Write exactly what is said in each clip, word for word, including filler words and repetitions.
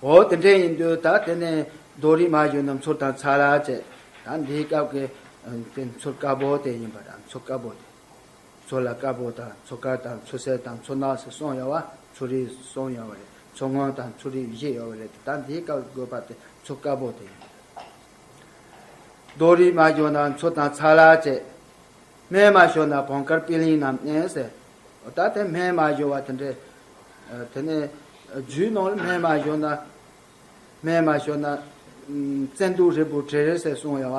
འོ་དེ་འདྲས་ཡིན་དུས་ད་དེ་ནས་རྡོ་རིགས་མ་ཞོན་ན་མཚུར་དང་ཚ་ལ་བྱས། ད་འདིའི་སྐབས་ཀྱི་དེ་མཚུར་དཀར་པོ་དེ་ཡིན་པ་ར། མཚུར་དཀར་པོ་དེ། མཚོ་ལ་དཀར་པོ་དང་མཚོ་དཀར་དང་མཚོ་སེར་དང་མཚོ་ནག་ཟེར་གསུམ་ཡོད་བ། མཚོ་རིགས་གསུམ་ཡོད་བ་རེད། མཚོ་སྔོན་དང་མཚོ་རིགས་བཞི་ཡོད་བ་རེད། ད་འདིའི་སྐབས་དགོས་པ་དེ་མཚོ་དཀར་པོ་དེ་ཡིན། རྡོ་རིགས་མ་ཞོན་ན་མཚོ་དང་ཚ་ལ་བྱས། སྨན་མ་ཞོན་ན་བང་དཀར་པི་ལིང་ན་མནན་ཟེར། ད་དེ་སྨན་མ་ཞོན་བ་དེ་འདྲས། དེ་ནས་རྒྱུད་ནང་ལ་སྨན་མ་ཞོན་ན། སྨན་མ་ཞོན་ན། བཙན་དུག་རིལ་བུ་དྲི་རལ་ཟེར་གསུངས་ཡོད་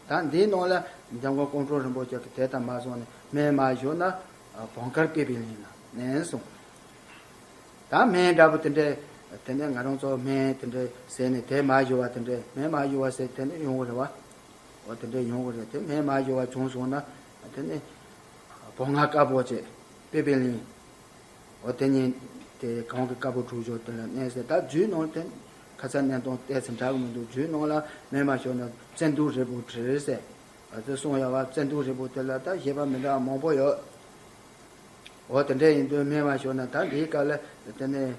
བ། ད་འདིའི་ནང་ལ་འཇམ་མགོན་ཀོང་སྤྲུལ་རིན་པོ་ཆེ་གིས་དེ་ལྟར་མ་གསུངས་ནས། སྨན་མ་ཞོན་ན་བང་དཀར་པི་པི་ལིང་ན་མནན་གསུངས། ད་སྨན་འདྲ་པོ་དེ་འདྲས། དེ་ནས་ང་རང་ཚོ་སྨན་དེ་འདྲས་ཟས་ནས་དེ་མ་ཞུ་བ་དེ་འདྲས། སྨན་མ་ཞུ་བ་ཟས་དེ་འདྲས་ཡོང་གི་རེད་བ། འོ་དེ་འདྲས་ཡོང་གི་རེད། དེ་སྨན་མ་ཞུ་བ་བྱུང་སོང་ན། དེ་ནས་བོང་ང་དཀར་པོ་བྱས། པི་པི་ལིང་། འོ་དེ་ཉིད་དེ་གང་གི་དཀར་པོ་དྲུག་འཇོག་དེ་ལ་གནས་ཟེར། ད་རྒྱུད་ནང་དེ་ཁ་ཚ་གནས་སྟངས་བལྟས་ཚེ་འདྲ་གི་མི་འདུག་རྒྱུད་ནང་ལ་སྨན་མ་ཞུ་ན་བཙན་དུག་རིལ་བུ་དྲི་རལ་ཟེར། དེ་གསུངས་ཡོད་བ། བཙན་དུག་རིལ་བུ་དེ་ལ་ད་བཞེད་པ་མི་འདྲ་བ་མང་པོ་ཡོད། འོ་དེ་འདྲས་ཡིན་དུས་སྨན་མ་ཞུ་ན་ད་འདིའི་སྐབས་ལ་དེ་ནས་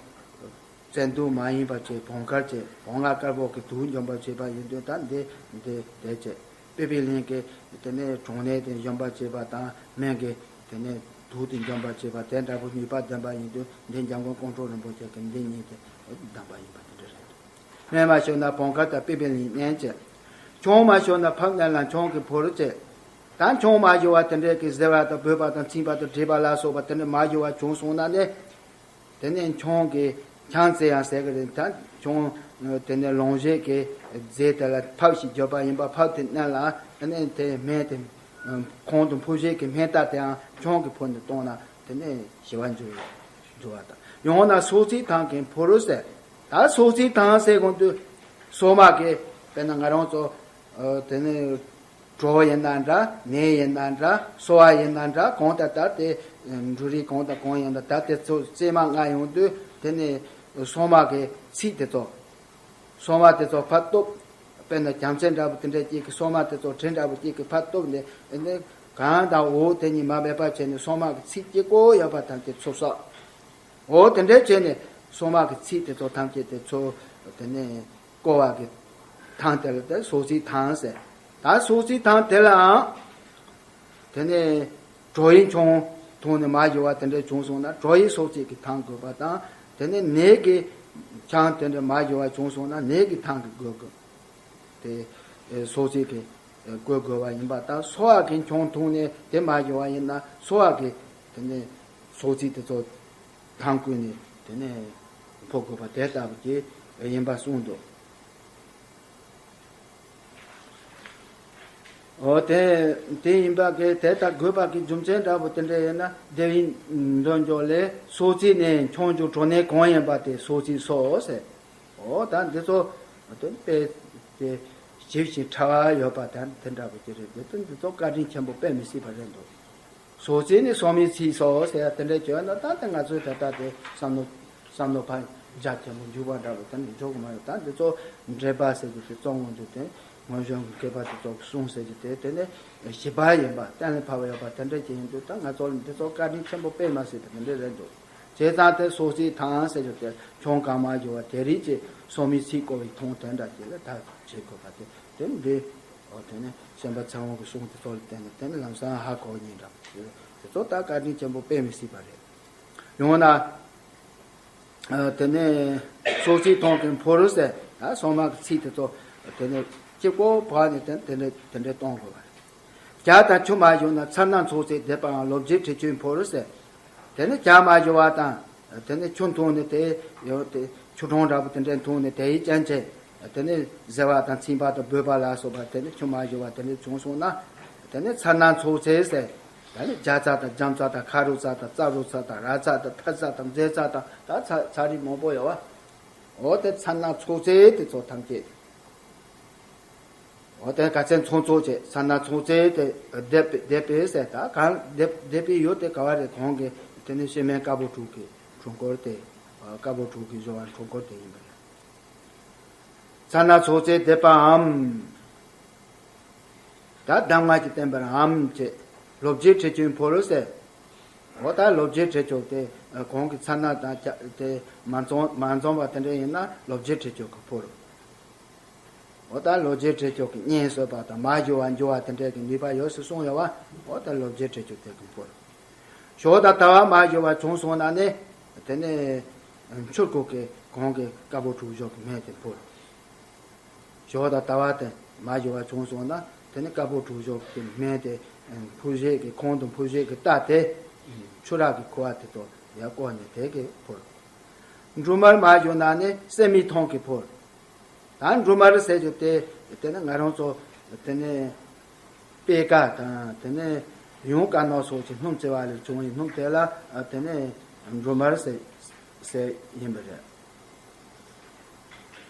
བཙན་དུག་མ་ཡིན་པ་བྱས་བོང་དཀར་བྱས། བོང་ང་དཀར་པོ་གི་དུག་འཇོམས་པར་བྱེད་པ་ཡིན་དུས་ད་འདི་འདི་དེ་བྱས། པི་པི་ལིང་གི་དེ་ནས་གྲང་ནད་དེ་འཇོམས་པར་བྱེད་པ་དང་། སྨན་གྱི་དེ་ནས་དུག་དེ་འཇོམས་པར་བྱེད་པ་དེ་འདྲ་པོ་ནུས་པ་ལྡན་པ་ཡིན་དུས། འདི་འཇམ་མགོན་ཀོང་སྤྲུལ་རིན་པོ་ཆེ་གིས་འདི་ཉིད་དེ་གདམས་པ་ཡིན་པ་དེ་འདྲ་རེད། སྨན་མ་ཞུ་ན་བོང་དཀར་དང་པི་པི་ལིང་མནན་བྱས། ཆང་མ་ཞུ་ན་ཕག་མནན་ལ་ཆང་གིས་ཕུ་རུ་བྱས། ད་ཆང་མ་ཞུ་བ་དེ་འདྲས་ཀྱི་བཟི་བ་དང་སྦོས་པ་དང་ཚིག་པ་དང་དྲེག་པ་ལ་སོགས་པ་དེ་འདྲས་མ་ཞུ་བ་བྱུང་སོང་ན་ནི། དེ་ནས་ཆང་གི་ཆང་ཙེ་ཡང་ཟེར་གི་རེད། ད་ཆང་དེ་ནས་ལོང་བྱེད་ཀྱི་རྫས་དེ་ལ་ཕག་ཞིག་བརྒྱབ་པ་ཡིན་པ། ཕག་དེ་མནན་ལ་དེ་ནས་དེ་སྨན་དེ་ཁོང་དུ་ཕུ་བྱེད་ཀྱི་སྨན་རྟགས་དེའང་ཆང་གིས་ཕུ་ནས་བཏང་ན་དེ་ནས་ཞི་བ་འཇུ་འཇུ་བ་དང་། ཡང་ན་སོ་ཚིས་ཐང་གིས་ཕུ་རུ་ཟེར། ད་སོ་ཚིས་ཐང་ཟེར་གོང་དུ་སོ་མ་གི་དཔེར་ན་ང་རང་ཚོ་དེ་ནས་གྲོ་ཡིན་ན་འདྲ། ནས་ཡིན་ན་འདྲ། སོ་བ་ཡིན་ན་འདྲ། གང་ལྟར་ལྟར་དེ་འབྲུ་རིགས་གང་དང་གང་ཡིན་ན་ད་དེ་ཚོ་རྩེ་མ་ལྔ་ཡོང་དུས་དེ་ནས་སོ་མ་གི་ཚིགས་དེ་ཚོ། སོ་མ་དེ་ཚོ་ཕར་གཏུབ། དཔེར་ན་རྒྱ་མཚལ་འདྲ་པོ་དེ་འདྲ་ཅིག་གི་སོ་མ་དེ་ཚོ་དྲི་འདྲ་པོ་ཅིག་གི་ཕར་གཏུབ་ནས། ཨེ་ནས་གང་དང་འོ་དེ་གཉིས་མ་འབད་པ་བྱས་ནས་སོ་མ་གི་ཚིགས་གཅིག་པོ་ཡོད་པ་དང་དེ་ཚོ་བསགས། འོ་དེ་འདྲ་བྱས་ནས་སོ་མ་གི་ཚིགས་དེ་ཚོ་ཐམས་ཅད་དེ་ཚོ་དེ་ནས་བསྐོལ་བ་གི་ཐང་དེ་ལ་དེ་སོ་ཚིས་ཐང་ཟེར། ད་སོ་ཚིས་ཐང་དེ་ལའང་དེ་ནས་གྲོ་ཡི་ཆང་འཐུང་ནས་མ་ཞུ་བ་དེ་འདྲ་བྱུང་སོང་ན་གྲོ་ཡི་སོ་ཚིས་ཀྱི་ཐང་དགོས་པ་དང་། དེ་ནས་ནས་ཀྱི་ཆང་དེ་འདྲ་མ་ཞུ་བ་བྱུང་སོང་ན་ནས་ཀྱི་ཐང་གི་དགོས་དགོས། དེ་སོ་ཚིས་ཀྱི་བསྐོལ་དགོས་པ་ཡིན་པ་དང་། སོ་བ་གི་ཆང་འཐུང་ནས་དེ་མ་ཞུ་བ་ཡིན་ན་སོ་བ་གི་དེ་ནས་སོ་ཚིས་དེ་ཚོ་ཐང་བསྐོལ་ནས་དེ་ནས་ཕོ་དགོས་པ་དེ་ལྟ་བུ་ཅིག་ཡིན་པ་གསུངས་འདུག་འོ་དེ་དེ་ཡིན་པ་གི་དེ་ལྟར་དགོས་པ་གི་རྒྱུ་མཚན་འདྲ་པོ་དེ་འདྲ་ཡིན་ན། དེ་བའི་འདོན་འཇོག་ལས། སོ་ཚིས་ནས་ཆང་འཇུ་གྲོ་ནས་གང་ཡིན་པ་དེ་སོ་ཚིས་སོ་ཟེར། འོ་ད་འདི་ཚོ་དེ་དཔེ་དེ་ཞིབ་ཅིང་ཕྲ་བ་ཡོད་པ་དང་དེ་འདྲ་པོ་ཅིག་རེད། དེ་དོན་འདི་ཚོ་བཀའ་དྲིན་ཆེན་པོ་དཔེ་མི་སྲིད་པ་རེད་འདུག་སོ་ཚིས་ནི་སོ་མའི་ཚིས་སོ་ཟེར་ཡ་དེ་འདྲ་བྱས་ན་ད་ལྟ་ང་ཚོའི་ད་ལྟ་དེ་བསམ་བློ་བསམ་བློ་ཕར་རྒྱ་ཆེན་པོ་འཇུག་པ་འདྲ་པོ་དེ་འདྲ་འཇོག་གི་མ་ཡོང་། ད་འདི་ཚོ་འགྲེལ་པ་ཟེར་གྱི་དེ་གཙོ་བོ་འདུག་དེ་སྔོན་བྱོན་གྱི་མཁས་པ་དེ་ཚོ་གསུངས་ཟེར་གྱི་དེ་དེ་ནས་ཞིབ་པ་ཡིན་པ་གཏན་ལ་ཕབ་ཡོད་པ་དེ་འདྲ་ཅིག་ཡིན་དུས། ད་ང་ཚོ་ལ་འདི་ཚོ་བཀའ་དྲིན་ཆེན་པོ་དཔེ་མ་སྲིད་པ་དེ་འདྲ་རེད་འདུག་བྱས་ཙང་དེ་སོ་ཚིས་ཐང་ཟེར་གྱི་དེ་ཆང་གང་མ་ཞུ་བ་དེ་རིགས་ཀྱི་སོ་མའི་ཚིས་བསྐོལ་བའི་ཐང་དེ་འདྲ་ཅིག་ལ་ད་བྱེད་དགོས་པ་དེ་དེ་འདི། འོ་དེ་ནས་ཤན་པ་ཚེ་དབང་གི་གསུང་དེ་ཚོ་ལ་བརྟེན་ནས་དེ་ནས་ལམ་སང་ཧ་གོ་ཉིན་འདྲ་པོ་དེ་ཚོ་ད་བཀའ་དྲིན་ཆེན་པོ་དཔེ་མི་སྲིད་པ་རེད། ཡང་ན་དེ་ནས་སོ་ཚིས་ཐང་གིས་ཕོ་རུ་ཟེར། ད་སོ་མ་གི་ཚིས་དེ་ཚོ་དེ་ནས་གཅིག་པོ་བག་ནས་དེ་དེ་འདྲ་དེ་འདྲ་གཏོང་དགོས་པ་རེད། བྱ་དང་ཆུ་མ་ཞུ་ན་མཚར་སྣང་ཚོགས་ཚད་འདེབས་པའམ། ལོ་བརྒྱད་ཁྲི་ཆུན་ཕོ་རུ་ཟེར། དེ་ནས་བྱ་མ་ཞུ་བ་དང་། དེ་ནས་ཆུ་འཐུང་ནས་དེ་ཡོད་དེ་ཆུ་གྲང་འདྲ་པོ་དེ་འདྲ་འཐུང་ནས་དེའི་རྐྱེན་བྱས། དེ་ནས་བཟི་བ་དང་ཚིམ་པ་དང་སྦོས་པ་ལ་སོགས་པ་དེ་ནས་ཆུ་མ་ཞུ་བ་དེ་འདྲ་བྱུང་སོང་ན། དེ་ནས་མཚར་སྣང་ཚོགས་ཚད་ཟེར། དེ་ནས་རྒྱ་ཚ་དང་རྒྱམ་ཚ་དང་ཁ་རུ་ཚ་དང་རྩ་རུ་ཚ་དང་ར་ཚ་དང་ཐ་ཚ་དང་མཛེ་ཚ་དང་ད་ཚ་ཚ་རིགས་མང་པོ་ཡོད་བ། འོ་དེ་མཚར་སྣང་ཚོགས་ཚད་དེ་ཚོ་ཐམས་ཅད། འོ་དེ་ག་ཚད་ཚོང་ཚོགས་བྱས་ས་ན་ཚོང་ཚད་དེ་སྡེབ་སྡེབ་པས་ཟེར། ད་གང་སྡེབ་སྡེབ་པའི་ཡུལ་དེ་ག་བ་རེད། གོང་གི་དེ་ནི་ཤེས་མེད་དཀར་པོ་དྲུག་གི་འཁྲུལ་འཁོར་དེ། དཀར་པོ་དྲུག་གི་སྦྱོར་བ་འཁྲུལ་འཁོར་དེ་ཡིན་པ་རེད། ས་ན་ཚོང་ཚད་སྡེབ་པའམ། ད་གདམས་ངག་གིས་བསྟན་པར་འམ་བྱས། ལོ་བརྒྱད་ཁྲི་ཆུན་ཕོ་རུ་ཟེར། འོ་ད་ལོ་བརྒྱད་བྲེ་ཅོ་དེ་གོང་གི་ཚ་ན་དང་དེ་མ་འཛོམས་མ་འཛོམས་པ་དེ་འདྲ་ཡིན་ན་ལོ་བརྒྱད་བྲེ་ཅོ་གི་ཕུལ། འོ་ད་ལོ་བརྒྱད་བྲེ་ཅོ་གི་གཉེན་གསོད་པ་དང་མ་ཞུ་བ་འཇུ་བ་དེ་འདྲ་གི་ནུས་པ་ཡོད་ཟེར་གསུངས་ཡོད་བ། འོ་ད་ལོ་བརྒྱད་བྲེ་ཅོ་དེ་གི་ཕུལ། ཞོ་དང་ད་བ་མ་ཞུ་བ་བྱུང་སོང་ན་ནི་དེ་ནི་འཆུར་གོ་གི་གོང་གི་དཀར་པོ་གྲུ་བཞི་གི་སྨན་དེ་ཕུལ། ཞོ་དང་ད་བ་དེ་མ་ཞུ་བ་བྱུང་སོང་ན་དེ་ནི་དཀར་པོ་གྲུ་བཞི་གི་སྨན་དེ་ཕུལ་བཞེས་ཀྱི་ཁོང་དང་ཕུལ་བཞེས་ཀྱི་རྟ་དེ་ཆུ་རགས་ཀྱི་ཁུ་བ་དེ་ཚོ་ཡར་བསྐོལ་ནས་དེ་གི་ཕུལ། འབྲུ་མར་མ་ཞུ་ན་ནི་སྲན་མའི་ཐང་གི་ཕུལ། ད་འབྲུ་མར་ཟེར་རྒྱུ་དེ་དེ་ནི་ང་རང་ཚོ་དེ་ནི་པད་དཀར་དང་དེ་ནི་ཡུངས་དཀར་ནག་སོགས་ཀྱི་སྣུམ་བཙལ་བ་ལས་བྱུང་བའི་སྣུམ་དེ་ལ་དེ་ནི་འབྲུ་མར་ཟེར་ཟེར་ཡིན་པ་རེད།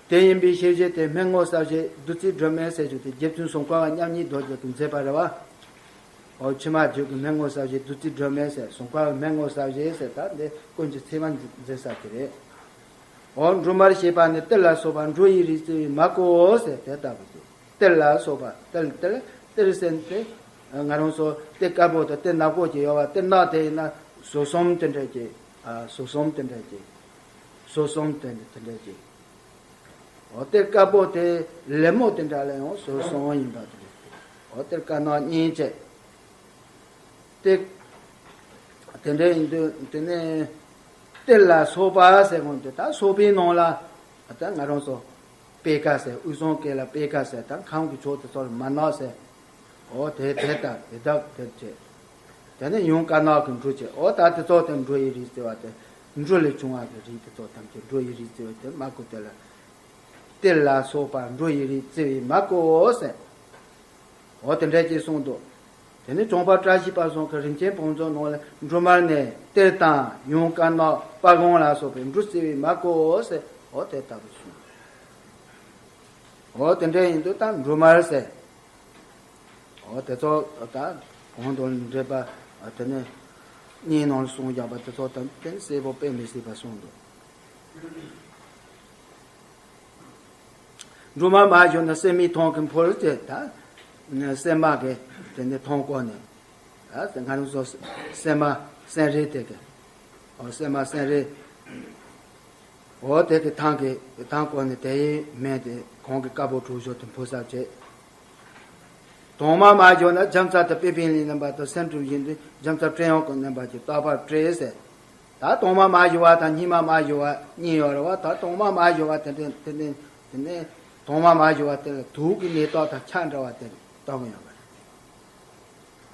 དེ་ཡིན་པའི་ཤེས་བྱེད་དེ་སྨན་ངོ་ས་བཞི་བདུད་རྩིའི་སྒྲོན་མེ་ཟེར་རྒྱུ་དེ་རྗེ་བཙུན་སུམ་མཁའ་པ་མཉམ་ཉིད་རྡོ་རྗེ་གིས་མཛད་པ་རེད་བ། འོ་ཕྱི་མ་རྒྱུད་ཀྱི་སྨན་ངོ་ས་བཞི་བདུད་རྩིའི་སྒྲོན་མེ་ཟེར་སུམ་མཁའ་པའི་སྨན་ངོ་ས་བཞི་ཟེར་ད་འདི་ཀུན་གྱི་ཚད་མ་འཛིན་ས་དེ་རེད། འོ་འབྲུ་མར་ཞེས་པ་ནི་གཏེར་ལ་སོགས་པ་འབྲུ་ཡི་རིགས་བརྩི་བས་མ་བསྐོ་ཟེར་དེ་ལྟ་བུ་སྟེ། གཏེར་ལ་སོགས་པ་གཏེར་གཏེར་གཏེར་ཟེར་ཏེ་ང་རང་ཚོ་གཏེར་དཀར་པོ་དང་གཏེར་ནག་པོ་ཅིག་ཡོད་བ། གཏེར་ནག་དེ་ཡིན་ན་ཟུར་གསུམ་དེ་འདྲ་ཅིག་ཨ་ཟུར་གསུམ་དེ་འདྲ་ཅིག་ཟུར་གསུམ་དེ་དེ་འདྲ་ཅིག་འོ་གཏེར་དཀར་པོ་དེ་ལེབ་མོ་དེ་འདྲ་ལ་ཡང་ཟུར་གསུམ་ཡིན་པ་དེ་འདྲ་ཅིག་འོ་གཏེར་དཀར་ནག་གཉིས་བྱས། དེ་དེ་འདྲ་ཡིན་དུས་དེ་ནས་གཏེར་ལ་སོགས་པ་ཟེར་གོ་དེ་ད་སོགས་པའི་ནང་ལ་ད་ང་རང་ཚོ་པད་དཀར་ཟེར་དབུས་གཙང་སྐད་ལ་པད་དཀར་ཟེར་ད་ཁམས་ཀྱི་ཕྱོགས་དེ་ཚོ་ལ་མར་ནག་ཟེར། འོ་དེ་དེ་ལྟར་དེ་དག་དེ་བྱས། དེ་ནས་ཡུངས་དཀར་ནག་གི་འབྲུ་བྱས། འོ་ད་དེ་ཚོ་དེ་འབྲུ་ཡི་རིགས་བརྩི་བ་དེ་འབྲུ་ལས་བྱུང་བ་གི་རིགས་དེ་ཚོ་ཐམས་ཅད་འབྲུ་ཡི་རིགས་བརྩི་བ་དེ་མ་བསྐོ་དེ་ལ། གཏེར་ལ་སོགས་པ་འབྲུ་ཡི་རིགས་བརྩི་བས་མ་བསྐོ་ཟེར། འོ་དེ་འདྲ་ཅིག་གསུངས་འདུག་དེ་ནི་བྱང་པ་བཀྲ་ཤིས་པ་ཚང་གི་རིན་ཆེན་བང་མཛོད་ནང་ལ་འབྲུ་མར་ནས་གཏེར་དང་ཡུངས་དཀར་ནག་པ་སྒང་ལ་སོགས་པའི་འབྲུ་བརྩི་བས་མ་བསྐོ་ཟེར། འོ་དེ་ལྟ་བུ་གསུངས། འོ་དེ་འདྲ་ཡིན་དུས་ད་འབྲུ་མར་ཟེར། འོ་དེ་ཚོ་ད་གོང་དུ་འགྲེལ་པ་དེ་ནས་གཉིས་ནང་ལ་གསུངས་བཞག་པ་དེ་ཚོ་དང་དེ་ནི་གསལ་པོ་དཔེ་མི་སྲིད་པ་གསུངས་འདུག་འབྲུ་མར་མ་ཞུ་ན་སྲན་མའི་ཐང་གི་ཕུལ་ཟེར། ད་སྲན་མ་གི་དེ་ནས་ཐང་བསྐོལ་ནས་ད་ང་རང་ཚོ་སྲན་མ་སྲན་རིལ་དེ་གི་འོ་སྲན་མ་སྲན་རིལ། འོ་དེ་གི་ཐང་གི་ཐང་བསྐོལ་ནས་དེའི་སྨན་དེ་གོང་གི་དཀར་པོ་གྲུ་བཞི་དེ་ཕུལ་ས་བྱས། དྭངས་མ་མ་ཞུ་ན་རྒྱ་མཚོ་དང་པད་སྤུན་ལས་བསྣན་པ་དང་སེ་འབྲུ་བཞི་འདི་རྒྱ་མཚོ་བཀྲེས་ཡང་ཀུན་བསྣན་པ་གྱི་རྟག་པར་བཀྲེས་ཟེར། ད་དྭངས་མ་མ་ཞུ་བ་དང་སྙིགས་མ་མ་ཞུ་བ་གཉིས་ཡོད་རེད་བ། ད་དྭངས་མ་མ་ཞུ་བ་དེ་འདྲ་དེ་ནས་དེ་ནས་དྭངས་མ་མ་ཞུ་བ་དེ་ལ་དུག་གི་ནད་རྟགས་དང་ཆ་འདྲ་བ་དེ་ལྟ་བུ་ཡོད་པ་རེད།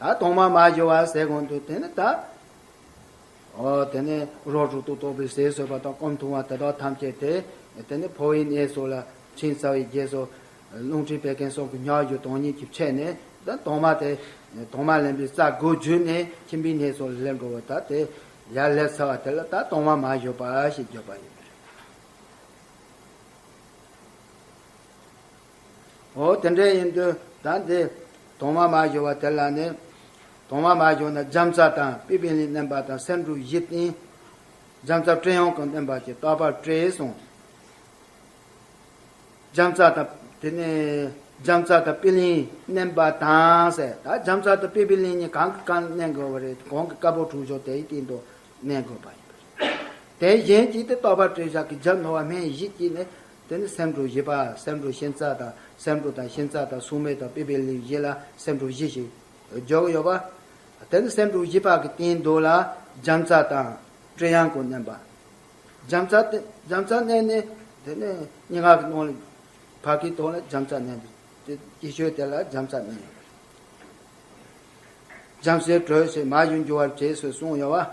ད་དྭངས་མ་མ་ཞུ་བ་ཟེར་གོང་དུ་དེ་ནི་ད། འོ་དེ་ནས་རོ་དྲུག་ཏུ་གཏོགས་པའི་ཟས་ཟོས་པ་དང་སྐོམ་འཐུང་བ་དེ་དག་ཐམས་ཅད་དེ། དེ་ནས་ཕོ་བའི་གནས་སོགས་ལ་ཕྱིན་ཚར་བའི་རྗེས་སུ། རླུང་མཁྲིས་བད་ཀན་གསུམ་གྱི་ཉག་གཞུ་དྭངས་སྙིགས་ཀྱིས་ཕྱེ་ནས་ད་དྭངས་མ་དེ། དྭངས་མ་ལེན་པའི་རྩ་དགུ་བརྒྱུད་ནས་ཁྱིམ་པའི་གནས་སུ་སླེབས་འགྲོ་བ་ད་དེ། ཡར་སླེབས་ཚར་བ་དེ་ལ་ད་དྭངས་མ་མ་ཞུ་བ་ཞེས་བརྗོད་པ་ཡིན། འོ་དེ་འདྲ་ཡིན་དུས་ད་འདི་དྭངས་མ་མ་ཞུ་བ་དེ་ལ་ནི། དྭངས་མ་མ་ཞུ་ན་རྒྱ་མཚོ་དང་པད་སྤུན་ལས་བསྣན་པ་དང་སེ་འབྲུ་བཞི་བསྟེན། རྒྱ་མཚོ་བཀྲེས་ཡང་ཀུན་བསྣན་པ་གྱི་རྟག་པར་བཀྲེས་གསུངས། རྒྱ་མཚོ་དང་དེ་ནས་རྒྱ་མཚོ་དང་པད་སྤུན་ལས་བསྣན་པ་དང་ཟེར། ད་རྒྱ་མཚོ་དང་པད་སྤུན་ལས་གཉིས་གང་གི་གང་བསྣན་དགོས་པ་རེད། གོང་གི་དཀར་པོ་གྲུ་བཞི་དེའི་སྟེང་དུ་བསྣན་དགོས་པ་ཡིན། དེ་གཞན་གྱིས་དེ་རྟག་པར་བཀྲེས་བཞག་གི་རྒྱབ་ནོར་བ་སྨན་བཞི་གྱིས་ནི། དེ་ནི་སེ་འབྲུ་བཞི་པ་སེ་འབྲུ་ཤིང་རྩ་དང་སེ་འབྲུ་དང་ཤིང་རྩ་དང་སྲུང་མའི་དང་པད་སྤུན་ལས་བཞི་ལ་སེ་འབྲུ་བཞི་ཞིག་འཇོག་གི་ཡོད་པ། དེ་ནི་སེ་འབྲུ་བཞི་པ་གི་སྟེང་དུ་ལ་རྒྱ་མཚོ་དང་བཀྲེས་ཡང་ཀུན་བསྣན་པ། རྒྱ་མཚོ་དེ་རྒྱ་མཚོ་བསྣན་ནས་དེ་ནི་སྙན་ངག་གི་ནང་ལ་ཕ་གི་ཐོག་ལ་རྒྱ་མཚོ་བསྣན་ཏེ་དེ་སྐྱེ་ཤོས་དེ་ལ་རྒྱ་མཚོ་བསྣན་ཡོད་པ་རེད། རྒྱ་མཚོའི་དྲོད་ཞེས་མ་ཞུ་འགྱུར་བར་བྱེད་ཟེར་གསུངས་ཡོད་བ།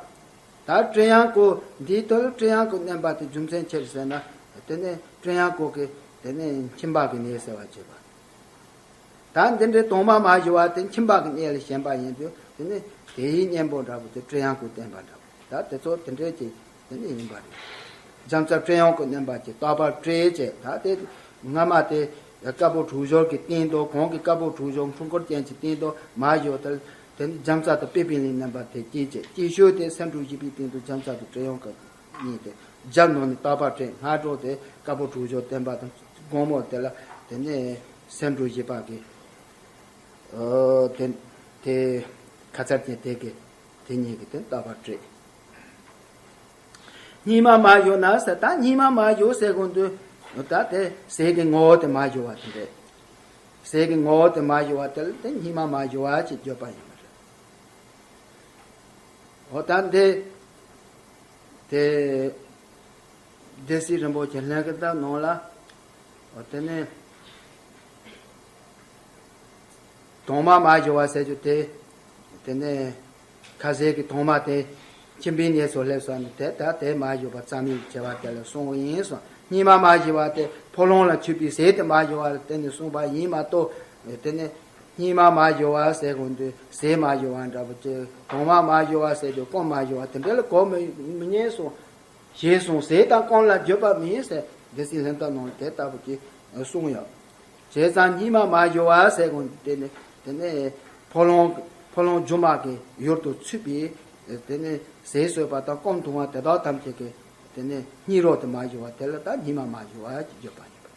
ད་བཀྲེས་ཡང་ཀུན་འདིའི་དོན་བཀྲེས་ཡང་ཀུན་བསྣན་པ་དེ་རྒྱུ་མཚན་ཅི་རེད་ཟེར་ན། དེ་ནི་བཀྲེས་ཡང་ཀུན་གྱི་དེ་ནི་མཆིན་པ་གི་ནད་སེལ་བར་བྱེད་པ། ད་འདི་འདྲའི་དྭངས་མ་མ་ཞུ་བ་དེ་མཆིན་པ་གི་ནད་ལ་ཞེན་པ་ཡིན་དུས་དེ་ནི་དེའི་གཉེན་པོ་འདྲ་པོ་དེ་བཀྲེས་ཡང་ཀུན་བསྟེན་པ་འདྲ་པོ་ད་དེ་ཚོ་དེ་འདྲའི་ཅིག་དེ་ནི་ཡིན་པ་རེད། རྒྱ་མཚོ་བཀྲེས་ཡང་ཀུན་བསྣན་པ་གྱི་རྟག་པར་བཀྲེས་བྱས། ད་དེ་སྔ་མ་དེ་དཀར་པོ་གྲུ་བཞི་གི་སྟེང་དུ་གོང་གི་དཀར་པོ་གྲུ་བཞི་འཁྲུལ་འཁོར་ཅན་གྱི་སྟེང་དུ་མ་ཞུ་དེ་དེ་ནི་རྒྱ་མཚོ་དང་པད་སྤུན་ལས་བསྣན་པ་དེ་སྐྱེས་བྱས་སྐྱེ་ཤོས་དེ་སེ་འབྲུ་བཞི་པའི་སྟེང་དུ་རྒྱ་མཚོ་དང་བཀྲེས་ཡང་ཀུན་གཉིས་དེ་རྒྱབ་ནོར་ནས་རྟག་པར་བཀྲེས། སྔ་དྲོ་དེ་དཀར་པོ་གྲུ་བཞི་བསྟེན་པ་དང་དགོང་མོ་དེ་ལ་དེ་ནས་སེ་འབྲུ་བཞི་པ་གི་ཨོ་དེ་དེ་ཁ་ཚར་ཅན་དེ་གི་ དེ་གཉིས་ཀྱི་དེ་རྟག་པར་བྲལ། སྙིགས་མ་མ་བཞུ་ན་ཟེར། ད་སྙིགས་མ་མ་བཞུ་ཟེར་དགོས་དུས་ད་དེ་ཟས་ཀྱི་ངོ་བོ་དེ་མ་བཞུ་བ་དེ་རེད། ཟས་ཀྱི་ངོ་བོ་དེ་མ་བཞུ་བ་དེ་ལ་དེ་སྙིགས་མ་མ་བཞུ་བ་ཞེས་བརྗོད་པ་ཡིན་པ་རེད། འོ་ད་འདི་དེ་སྡེ་སྲིད་རིན་པོ་ཆེ་ལྷན་རྒྱས་ནང་ལ། འོ་དེ་ནས་དོང་མ་མ་བཞུ་བ་ཟེར་རྒྱུ་དེ། དེ་ནས་ཁ་ཟས་ཀྱི་དོང་མ་དེ་ཁྱིམ་པའི་གནས་སུ་སླེབས་སོང་ནས་དེ་ད་དེ་མ་བཞུ་བ་རྩ་མེད་བྱས་པ་དེ་ལ་གསུངས་པ་ཡིན་གསུངས། སྙིགས་མ་མ་བཞུ་བ་དེ་ཕོ་ལོང་ལ་མཆོད་པའི་ཟས་དེ་མ་བཞུ་བ་ལ་བརྟེན་ནས་གསུངས་པ་ཡིན་མ་གཏོགས། དེ་ནས་སྙིགས་མ་མ་བཞུ་བ་ཟེར་དགོས་དུས་ཟས་མ་བཞུ་བ་འདྲ་པོ་ཅིག་དོང་མ་མ་བཞུ་བ་ཟེར་རྒྱུ་སྐོམ་མ་བཞུ་བ་དེ་འདྲ་ལ་གོ་མི་མི་ཉན་གསུངས། ཞེས་གསུངས། ཟས་དང་སྐོམ་ལ་འགྱོད་པ་མིན་ཟེར་སྡེ་སྲིད་ལྷན་ཐབས་ནང་ལ་དེ་ལྟ་བུ་ཅིག་གསུངས་ཡོད། བྱས་ཙང་སྙིགས་མ་མ་བཞུ་བ་ཟེར་དགོས་དེ་ནི་དེ་ནས་ཕོ་ལོང་ཕོ་ལོང་སྒྱུ་མ་གི་ཡུལ་དུ་ཚུད་པའི་དེ་ནས་ཟས་གསོད་པ་དང་སྐོམ་འཐུང་བ་དེ་དག་ཐམས་ཅད་ཀྱི་དེ་ནས་སྙིགས་རོ་དེ་མ་བཞུ་བ་དེ་ལ་ད་སྙིགས་མ་མ་བཞུ་བ་ཅེས་བརྗོད་པ་ཡིན་པ།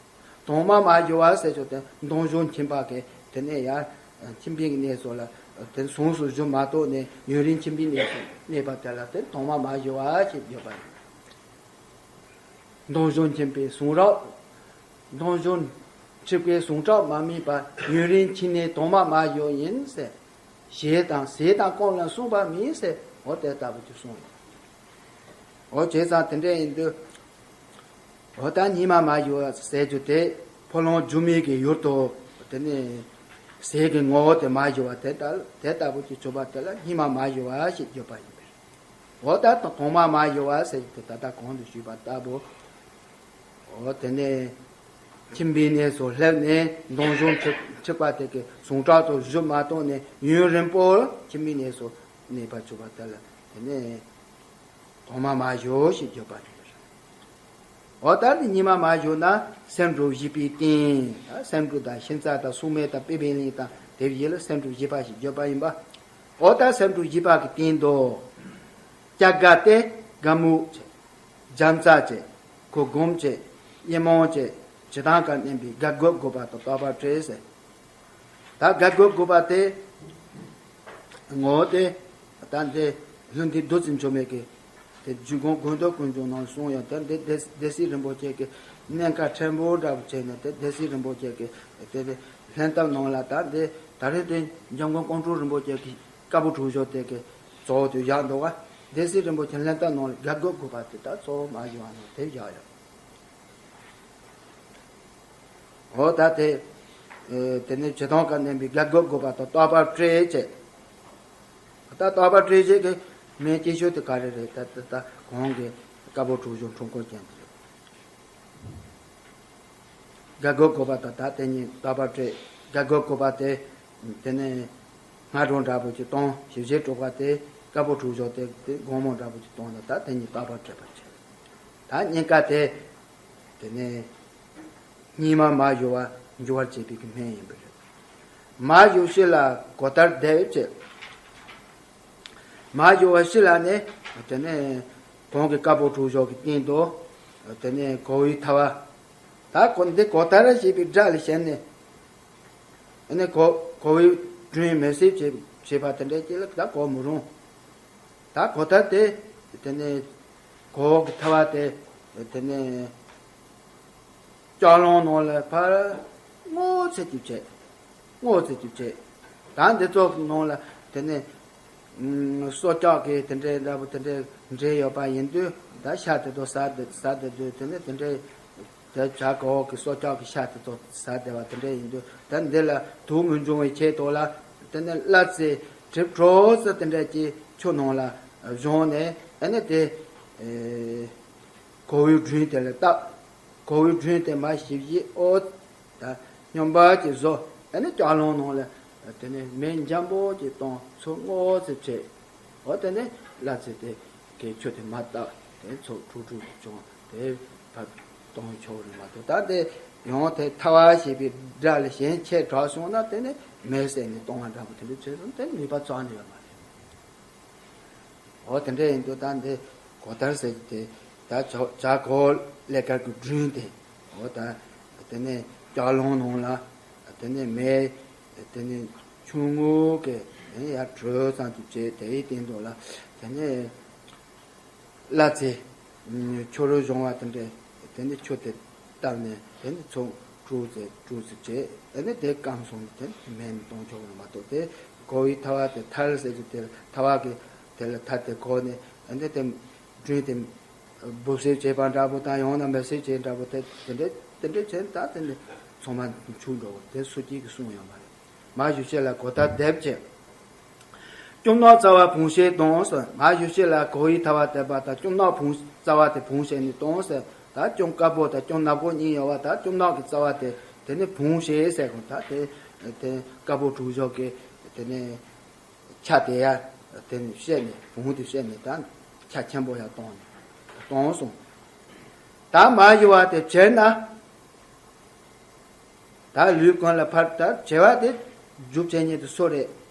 དོང་མ་མ་བཞུ་བ་ཟེར་ཆོག་དེ་འདོན་ཞུགས་ཁྱིམ་པ་གི་དེ་ནས་ཡར་ཁྱིམ་པའི་གནས་སུ་ལ་དེ་ཟུངས་སུ་བཞུ་མ་གཏོགས་ནས་ཡུན་རིང་ཁྱིམ་པའི་གནས་སུ་གནས་པ་དེ་ལ་དེ་དོང་མ་མ་བཞུ་བ་ཞེས་བརྗོད་པ་ཡིན། འདོན་ཞུགས་ཁྱིམ་པའི་ཟུངས་རབ། འདོན་ཞུགས་ཁྱིམ་པའི་ཟུངས་ཁྲག་མ་སྨིན་པ་ཡུན་རིང་ཁྱིམ་ནས་དོང་མ་མ་བཞུ་ཡིན་ཟེར། ཞེས་དང་ཟས་དང་སྐོམ་ལ་གསུངས་པ་མིན་ཟེར་འོ་དེ་ལྟ་བུ་ཅིག་གསུངས་ཡོད། འོ་བྱས་ཙང་དེ་འདྲ་ཡིན་དུས། འོ་ད་སྙིགས་མ་མ་བཞུ་བ་ཟེར་རྒྱུ་དེ་ཕོ་ལོང་སྒྱུ་མའི་གི་ཡུལ་དུ་དེ་ནས་ཟས་ཀྱི་ངོ་བོ་དེ་མ་བཞུ་བ་དེ་ལྟ་དེ་ལྟ་བུ་ཅིག་བྱུང་བ་དེ་ལ་སྙིགས་མ་མ་བཞུ་བ་ཞེས་བརྗོད་པ་ཡིན་པས། འོ་ད་དོང་མ་མ་བཞུ་བ་ཟེར་རྒྱུ་དེ་ད་ལྟ་གོང་དུ་ཞུས་པ་ལྟ་བུ། འོ་དེ་ནས་ཁྱིམ་པའི་གནས་སུ་སླེབས་ནས་འདོན་ཞུགས་ཁྱིམ་ཁྱིམ་པ་དེ་གི་ཟུངས་ཁྲག་ཏུ་བཞུ་མ་གཏོགས་ནས་ཡུན་རིང་པོར་ཁྱིམ་པའི་གནས་སུ་གནས་པ་བྱུང་བ་དེ་ལ་དེ་ནས། དོང་མ་མ་བཞུ་ཞེས་བརྗོད་པ་ཡིན། འོ་ད་ནི་སྙིགས་མ་མ་བཞུ་ན་སེམས་འགྲུབ་བཞི་པའི་རྟེན། ད་སེམས་འགྲུབ་དང་ཤིང་རྩ་དང་སྲུང་མ་དང་པད་པའི་གླིང་དང་དེ་བཞི་ལ་སེམས་འགྲུབ་བཞི་པ་ཞེས་བརྗོད་པ་ཡིན་པ། འོ་ད་སེམས་འགྲུབ་བཞི་པ་གི་རྟེན་དུ། སྐྱ་དགའ་སྟེ་དགའ་སྨུག་བྱས། རྒྱ་མཚལ་བྱས། གུར་གུམ་བྱས། གཡེར་མོང་བྱས། བྱེ་ཐང་ཁ་མནན་པའི་དགའ་དགོད་དགོད་པ་དང་རྟག་པར་བྲལ་ཟེར། ད་དགའ་དགོད་དགོད་པ་དེ། ངོ་བོ་དེ། ད་འདི་ལྷུན་རྟེན་བདུད་རྩི་འཇོམས་མེད་ཀྱི། དེ་འཇུག་སྒོམ་དགོས་འདོད་ཀུན་འབྱུང་ནང་གསུངས་ཡོད་དེ་འདི་སྡེ་སྡེ་སྲིད་རིན་པོ་ཆེ་གི་གནད་འགག་ཕྲན་བུ་འདྲ་བོ་བྱས་ནས་དེ་སྡེ་སྲིད་རིན་པོ་ཆེ་གི་དེ་དེ་ལྷན་ཐབས་ནང་ལ་ད་འདི་ད་རེས་དེ་འཇམ་མགོན་ཀོང་སྤྲུལ་རིན་པོ་ཆེ་གི་བཀའ་པོད་དྲུག་སྦྱོར་དེ་གི་གཙོ་བོ་དེ་བཞག་འདུག་བ། སྡེ་སྲིད་རིན་པོ་ཆེ་ལྷན་ཐབས་ནང་ལ་དགའ་དགོད་དགོད་པ་དེ་ད་གཙོ་བོ་མ་བཞག་ནས་དེ་བཞག་ཡོད། འོ་ད་དེ། དེ་ནས་བྱེ་ཐང་ཁ་མནན་པའི་དགའ་དགོད་དགོད་པ་དང་རྟག་པར་བྲལ་བྱས། ད་རྟག་པར་བྲལ་བྱས་ཀྱི་མིང་སྐྱེ་ཤོས་དེ་ག་རེ་རེད། ད་ད་ད་གོང་གི་བཀའ་པོད་དྲུག་སྦྱོར་འཁྲུལ་འཁོར་ཅན་དེ་རེད། དགའ་དགོད་དགོད་པ་དང་ད་དེ་གཉིས་རྟག་པར་བྲལ། དགའ་དགོད་དགོད་པ་དེ། དེ་ནས་སྔ་དྲོ་འདྲ་པོ་ཅིག་གཏོང་ཞིབ་བཤེར་གྲུབ་པ་དེ་བཀའ་པོད་དྲུག་སྦྱོར་དེ་དེ་དགོང་མོ་འདྲ་པོ་ཅིག་གཏོང་ལ་ད་དེ་གཉིས་རྟག་པར་བྲལ་བར་བྱེད། ད་གཉིས་ཀ་དེ། དེ་ནས་སྙིགས་མ་མ་བཞུ་བ་འགྱུར་བར་བྱེད་པའི་གི་སྨན་ཡིན་པ་རེད། མ་བཞུ་ཕྱི་ལ་གོ་ལྟར་བསྡད་བྱས། མ་བཞུ་བ་ཕྱི་ལ་ནི་དེ་ནས་གོང་གི་བཀའ་པོད་དྲུག་སྦྱོར་གྱི་སྟེང་དུ་དེ་ནས་གོ་བའི་ཐལ་བ། ད་གོ་འདི་གོ་ལྟར་ཞེས་པའི་སྒྲ་ལས་བྱས་ནས་ཨ་ནི་གོ་གོ་བའི་སྒྲོན་མེ་བསྲེགས་བྱས་བྱས་པ་དེ་འདྲ་ཅིག་ལ་ད་གོ་མི་རུང་། ད་གོ་ལྟར་དེ། དེ་ནས་གོ་བ་གི་ཐལ་བ་དེ། དེ་ནས་ལྕགས་སླང་ནང་ལ་ཕར་སྔོ་ཚེ་ཅིག་བྱས། སྔོ་ཚེ་ཅིག་བྱས། ད་འདི་ཚོ་ནང་ལ་དེ་ནས་ཨུམ་སྲོག་ཆགས་ཀྱི་དེ་འདྲའི་འདྲ་པོ་དེ་འདྲའི་འདྲེས་ཡོད་པ་ཡིན་དུས་ད་ཤ་དེ་ཚོ་ཟ་བསྡད་ཟ་བསྡད་དུས་དེ་ནས་དེ་འདྲའི། དེ་བྱ་གོ་བ་གི་སྲོག་ཆགས་ཀྱི་ཤ་དེ་ཚོ་ཟ་བསྡད་པ་དེ་འདྲ་ཡིན་དུས་ད་འདི་ལ་དུག་མི་འབྱུང་བའི་ཆེད་དུ་ལ་དེ་ནས་སླ་རྩེ་གྲིབ་གྲོགས་སུ་དེ་འདྲ་ཅིག་ཆུ་ནང་ལ་བཞོངས་ནས་ཨ་ནི་དེ་ཨེ་གོ་བའི་སྒྲོན་དེ་ལ་བཏབ། གོ་བའི་སྒྲོན་དེ་མར་ཞིབ་ཞིབ་ཨོ་ད་སྙོམས་པ་ཅིག་བཟོ། ཨ་ནི་ལྕགས་སླང་ནང་ལ་དེ་ནས་མེ་འཇམ་པོ་ཅིག་བཏང་ཚུར་སྔོ་ཚེ་བྱས། འོ་དེ་ནས་སླ་རྩེ་དེ་གའི་ཆུ་དེ་མར་བཏབ་དེ་ཚོ་དྲུག་དྲུག་ཅུང་དེ་ཕར་གཏོང་ཆོག་རེད་མ་གཏོགས་ད་དེ་ཡང་དེ་ཐལ་བ་ཞེས་པའི་སྒྲ་ལས་གཞན་ཆད་དྲགས་སོང་ན་དེ་ནས་མེ་བསད་ནས་གཏོང་བ་འདྲ་པོ་དེ་འདྲ་བྱས་སོང་དེ་ནུས་པ་རྩ་ནས་ཡོད་མ་རེད། འོ་དེ་འདྲ་ཡིན་དུས་ད་འདི་གོ་ལྟར་ཟེར་གྱི་དེ་ད་བྱ་བྱ་གོ་ལས་ཀར་གྱི་སྒྲོན་དེ་འོ་ད་དེ་ནས་ལྕགས་སླང་ནང་ལ་དེ་ནས་མེ་དེ་ནས་ཆུང་ངུ་གི་ དེ་ནས་ཡར་དྲོད་ཙམ་ཅིག་བྱས། དེའི་སྟེང་དུ་ལ་དེ་ནས་བླ་ཚེ་ཆུ་རུ་བྱུང་བ་དེ་འདྲས། དེ་ནས་ཆུ་དེ་བཏབ་ནས་དེ་ནས་ཚོགས་དྲུག་ཙམ་དྲུག་ཙམ་བྱས། དེ་ནས་དེ་སྐམ་སོང་ནས་དེ་ནས་མེ་ནས་གཏོང་ཆོག་པ་མ་གཏོགས། དེ་གོ་བའི་ཐལ་བ་དེ་ཐལ་ཟེར་གྱི་དེ་ལ་ཐལ་བ་གི་དེ་ལ་ཐལ་དེ་གོ་ནས་དེ་ནས་དེ་སྦྲུམ་དེ་འབུ་སྲེག་བྱས་པ་འདྲ་པོ་དང་། ཡང་ན་མེ་སྲེག་བྱས་འདྲ་པོ་དེ་དེ་འདྲས་དེ་འདྲས་བྱས་ནས་ད་དེ་ནས་ཚང་མ་འཆུག་འགྲོ་བ་དེ་སུ་གཅིག་གིས་གསུངས་ཡོད་མ་རེད། མ་བཞུ་ཤེས་ལ་གོ་ཐལ་འདེབས་བྱས། སྐྱུར་ནག་རྩ་བ་བུང་ཤེས་གཏོང་ཟེར། མ་བཞུ་ཤེས་ལ་གོ་བའི་ཐལ་བ་འདེབས་པ་དང་སྐྱུར་ནག་བུང་རྩ་བ་དེ་བུང་ཤེས་ནས་གཏོང་ཟེར། ད་སྐྱུར་དཀར་པོ་དང་སྐྱུར་ནག་པོ་གཉིས་ཡོད་པ། ད་སྐྱུར་ནག་གི་རྩ་བ་དེ་དེ་ནས་བུང་ཤེས་ཟེར་གོ། ད་དེ་དེ་དཀར་པོ་དྲུག་ཞོག་གི་དེ་ནས་ཆ་དེ་ཡར་དེ་ནས་བཤད་ནས། བུང་དེ་བཤད་ནས་ད་ཆ་ཆེན་པོ་ཡར་གཏོང་ནས་གཏོང་སོང་། ད་མ་བཞུ་བ་དེ་བྱས་ན། ད་ལུས་ཀུན་ལ་ཕར། ད་བྱེ་བ་དེ་རྒྱུ་བྱེད་ཉིད་དུ་སུ་རེད།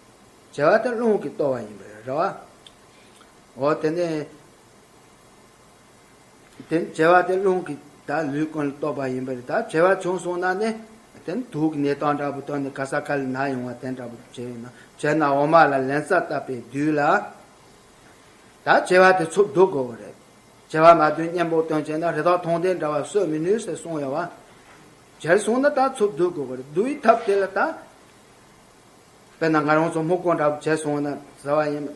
བྱེ་བ་དེ་རླུང་གིས་གཏོར་བ་ཡིན་པ་རེད། རེད་བ། འོ་དེ་ནས་དེ་བྱེ་བ་དེ་རླུང་གིས་ད་ལུས་ཀུན་ལ་གཏོར་བ་ཡིན་པ་རེད། ད་བྱེ་བ་བྱུང་སོང་ན་ནི་དེ་ནི་དུག་གི་ནད་རྟགས་འདྲ་པོ་བཏོན་ནས་ག་ས་ག་ལ་ན་ཡོང་བ་དེ་འདྲ་པོ་བྱས་ཡོད་ན། བྱས་ན་འོ་མ་ལ་ལན་ཚྭ་བཏབ་པའི་དུས་ལ། ད་བྱེ་བ་དེ་འཚུབ་ལྡོག་དགོས་པ་རེད། བྱེ་བ་མ་བཏོན་གཉེན་པོ་བཏོན་བྱས་ན་རི་དྭགས་མཐོང་ལྡན་འདྲ་བ་གསོད་མི་ནུས་ཟེར་གསུངས་ཡོད་བ། བྱས་སོང་ན་ད་འཚུབ་ལྡོག་དགོས་པ་རེད། ལྡོག་པའི་ཐབས་དེ་ལ་ད། དཔེར་ན་ང་རང་ཚོ་སྨུག་པོ་འདྲ་པོ་བྱས་སོང་ན་ཟེར་བ་ཡིན།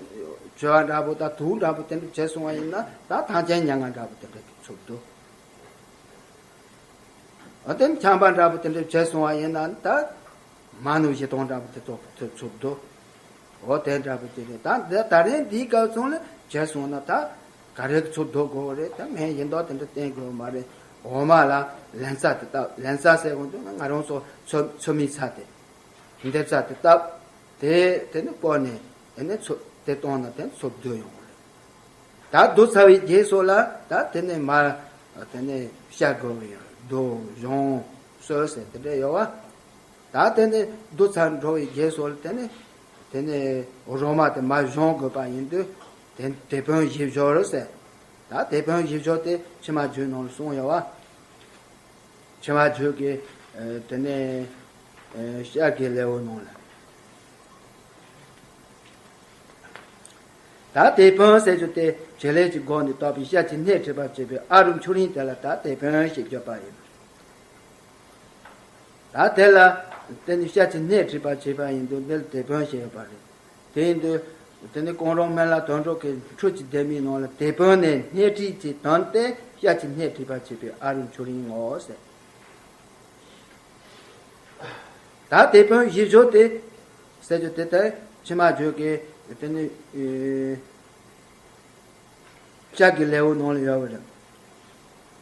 བྱེ་བ་འདྲ་པོ་དང་དུག་འདྲ་པོ་དེ་འདྲ་བྱས་སོང་བ་ཡིན་ན། ད་ཐང་ཆེན་ཉལ་ང་འདྲ་པོ་དེ་འདྲ་འཚུབ་ལྡོག། འོ་དེ་ཆམ་པ་འདྲ་པོ་དེ་འདྲ་བྱས་སོང་བ་ཡིན་ན། ད་མ་ནུ་བཞི་སྟོང་འདྲ་པོ་དེ་ཚོ་ཚུབ་ལྡོག། འོ་དེ་འདྲ་པོ་དེ་རེད། ད་འདི་ད་རེས་འདིའི་སྐབས་ཚུན་ལ་བྱས་སོང་ན་ད་ག་རེ་གི་འཚུབ་ལྡོག་དགོས་རེད། ད་ངས་ཡིན་མདོག་དེ་འདྲ་བསྟན་དགོས་མ་རེད། འོ་མ་ལ་ལན་ཚྭ་དེ་བཏབ། ལན་ཚྭ་ཟེར་གོ་འདུག་ན་ང་རང་ཚོ་ཚོད་ཚོད་མའི་ཚྭ་དེ། འདེབས་ཚྭ་དེ་བཏབ། དེ་དེ་ནི་བསྐོལ་ནས་དེ་ནི་འཚུབ་དེ་གཏོང་ན་དེ་ནི་འཚུབ་ལྡོག་ཡོང་གི་རེད། ད་བསྡུ་ཚར་བའི་རྗེས་སུ་ལ་ད་དེ་ནི་མར་དེ་ནི་བཤལ་དགོས་པ་ཡིན། བསྡུ་གཞོམ་གསོལ་ཟེར་དེ་འདྲ་ཡོད་བ། ད་དེ་ནི་བསྡུ་ཚར་འགྲོ་བའི་རྗེས་སུ་ལ་དེ་ནི་དེ་ནི་རོ་མ་དེ་མར་གཞོམ་དགོས་པ་ཡིན་དུས། དེ་དེད་དཔོན་བཞི་སྦྱོར་ཟེར། ད་དེད་དཔོན་བཞི་སྦྱོར་དེ་ཕྱི་མ་རྒྱུད་ནང་ལ་གསུངས་ཡོད་བ། ཕྱི་མ་རྒྱུད་ཀྱི་ཨ་དེ་ནས་ཨ་ཤཱཀྱའི་ལེའུ་ནང་ལ། ད་དེད་དཔོན་ཟེར་རྒྱུ་དེ་བྱེད་ལས་ཀྱི་སྒོ་ནས་བཏགས་པའི་ཤ་གཅིག་སྣེ་ཁྲིད་པར་བྱེད་པའི་ཨ་རུ་མཆོག་རིང་དེ་ལ་ད་དེད་དཔོན་ཞེས་བརྗོད་པ་ཡིན། ད་དེ་ལ་དེ་ནི་ཤ་གཅིག་སྣེ་ཁྲིད་པར་བྱེད་པ་ཡིན་དུས། འདི་ལ་དེད་དཔོན་ཞེས་ཡོད་པ་རེད། དེ་ཡིན་དུས་དེ་ནི་ཀུན་རོང་སྨན་བླ་དོན་གྲུབ་ཀྱི་འཕྲུལ་གྱི་ལྡེ་མིག་ནང་ལ། དེད་དཔོན་ནི་སྣེ་ཁྲིད་ཀྱི་དོན་ཏེ་ཤ་གཅིག་སྣེ་ཁྲིད་པར་བྱེད་པའི་ཨ་རུ་མཆོག་རིང་ངོ་ཟེར། ད་དེད་དཔོན་བཞི་སྦྱོར་དེ་ཟེར་རྒྱུ་དེ་ལྟར་ཕྱི་མ་རྒྱུད་ཀྱི་དེ་ནི་ཨེ་ཤཱཀྱའི་ལེའུ་ནང་ལ་ཡོད་པ་རེད།